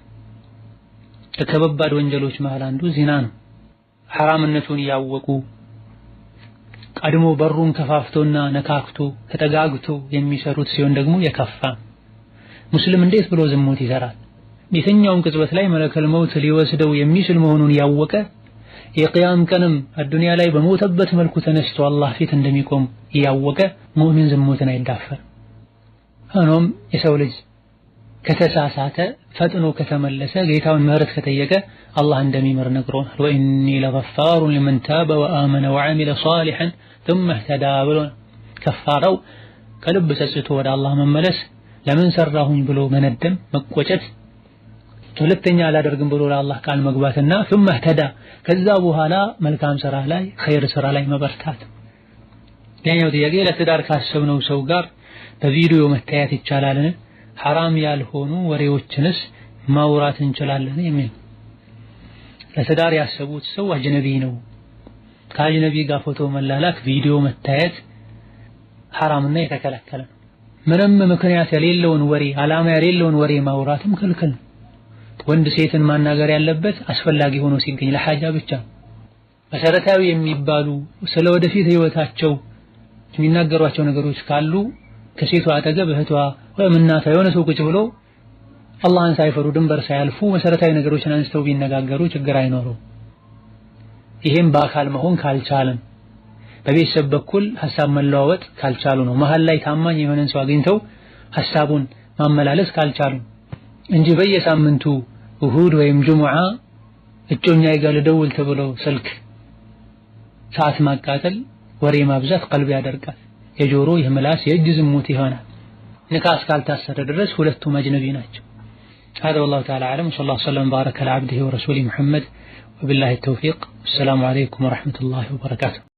ከከባድ ወንጀሎች መሃል አንዱ ዚና ነው። ሐራምነቱን እያወቁ ቀድሞ በሩን ከፋፍቶና ነካክቶ ተጠጋግቶ የሚሰሩት ሲሆን ደግሞ የከፋ። ሙስሊም እንዴት ብሎ ዝሙት ይሰራል? የትኛውም ቅጽበት ላይ መለከል መውት ሊወስደው የሚችል መሆኑን ያወቀ የቅያም ቀንም አዱንያ ላይ በሞተበት መልኩ ተነስቶ አላህ ፊት እንደሚቆም እያወቀ ሙእሚን ዝሙትን አይዳፈር። ሆኖም የሰው ልጅ ከተሳሳተ ፈጥኖ ከተመለሰ ጌታውን ምህረት ከጠየቀ አላህ እንደሚምር ነግሮናል። وإني لغفار لمن تاب وآمن وعمل صالحا ثم اهتدى ብሎናል። ከፋራው ከልብ ጸጽቶ ወደ አላህ መመለስ፣ ለምን ሰራሁኝ ብሎ መነደም፣ መቆጨት፣ ሁለተኛ አላደርግም ብሎ ለአላህ ቃል መግባትና ثم اهتدى ከዛ በኋላ መልካም ስራ ላይ ኸይር ስራ ላይ መበርታት። ሌላኛው ጥያቄ ለትዳር ካሰብነው ሰው ጋር በቪዲዮ መታየት ይቻላልን? ሐራም ያልሆኑ ወሬዎችንስ ማውራት እንችላለን? የሚል። ለትዳር ያሰቡት ሰው አጅነቢ ነው። ከአጅነቢ ጋር ፎቶ መላላክ፣ ቪዲዮ መታየት ሐራምና የተከለከለ ነው። ምንም ምክንያት የሌለውን ወሬ፣ ዓላማ የሌለውን ወሬ ማውራትም ክልክል ነው። ወንድ ሴትን ማናገር ያለበት አስፈላጊ ሆኖ ሲገኝ ለሐጃ ብቻ። መሰረታዊ የሚባሉ ስለ ወደፊት ህይወታቸው የሚናገሯቸው ነገሮች ካሉ ከሴቷ አጠገብ እህቷ ወይም እናቷ የሆነ ሰው ቁጭ ብሎ አላህን ሳይፈሩ ድንበር ሳያልፉ መሰረታዊ ነገሮችን አንስተው ቢነጋገሩ ችግር አይኖረው። ይሄም በአካል መሆን ካልቻለም በቤተሰብ በኩል ሐሳብ መለዋወጥ ካልቻሉ ነው። መሃል ላይ ታማኝ የሆነን ሰው አግኝተው ሐሳቡን ማመላለስ ካልቻሉ እንጂ በየሳምንቱ እሁድ ወይም ጁሙዓ እጮኛዬ ጋር ልደውል ተብሎ ስልክ ሰዓት ማቃጠል፣ ወሬ ማብዛት ቀልብ ያደርቃል። የጆሮ የምላስ የእጅ ዝሙት ይሆናል። ንካህ እስካልታሰረ ድረስ ሁለቱም አጅነቢ ናቸው። هذا والله تعالى أعلم، وصلى الله وسلم وبارك على عبده ورسوله محمد، وبالله التوفيق። السلام عليكم ورحمة الله وبركاته።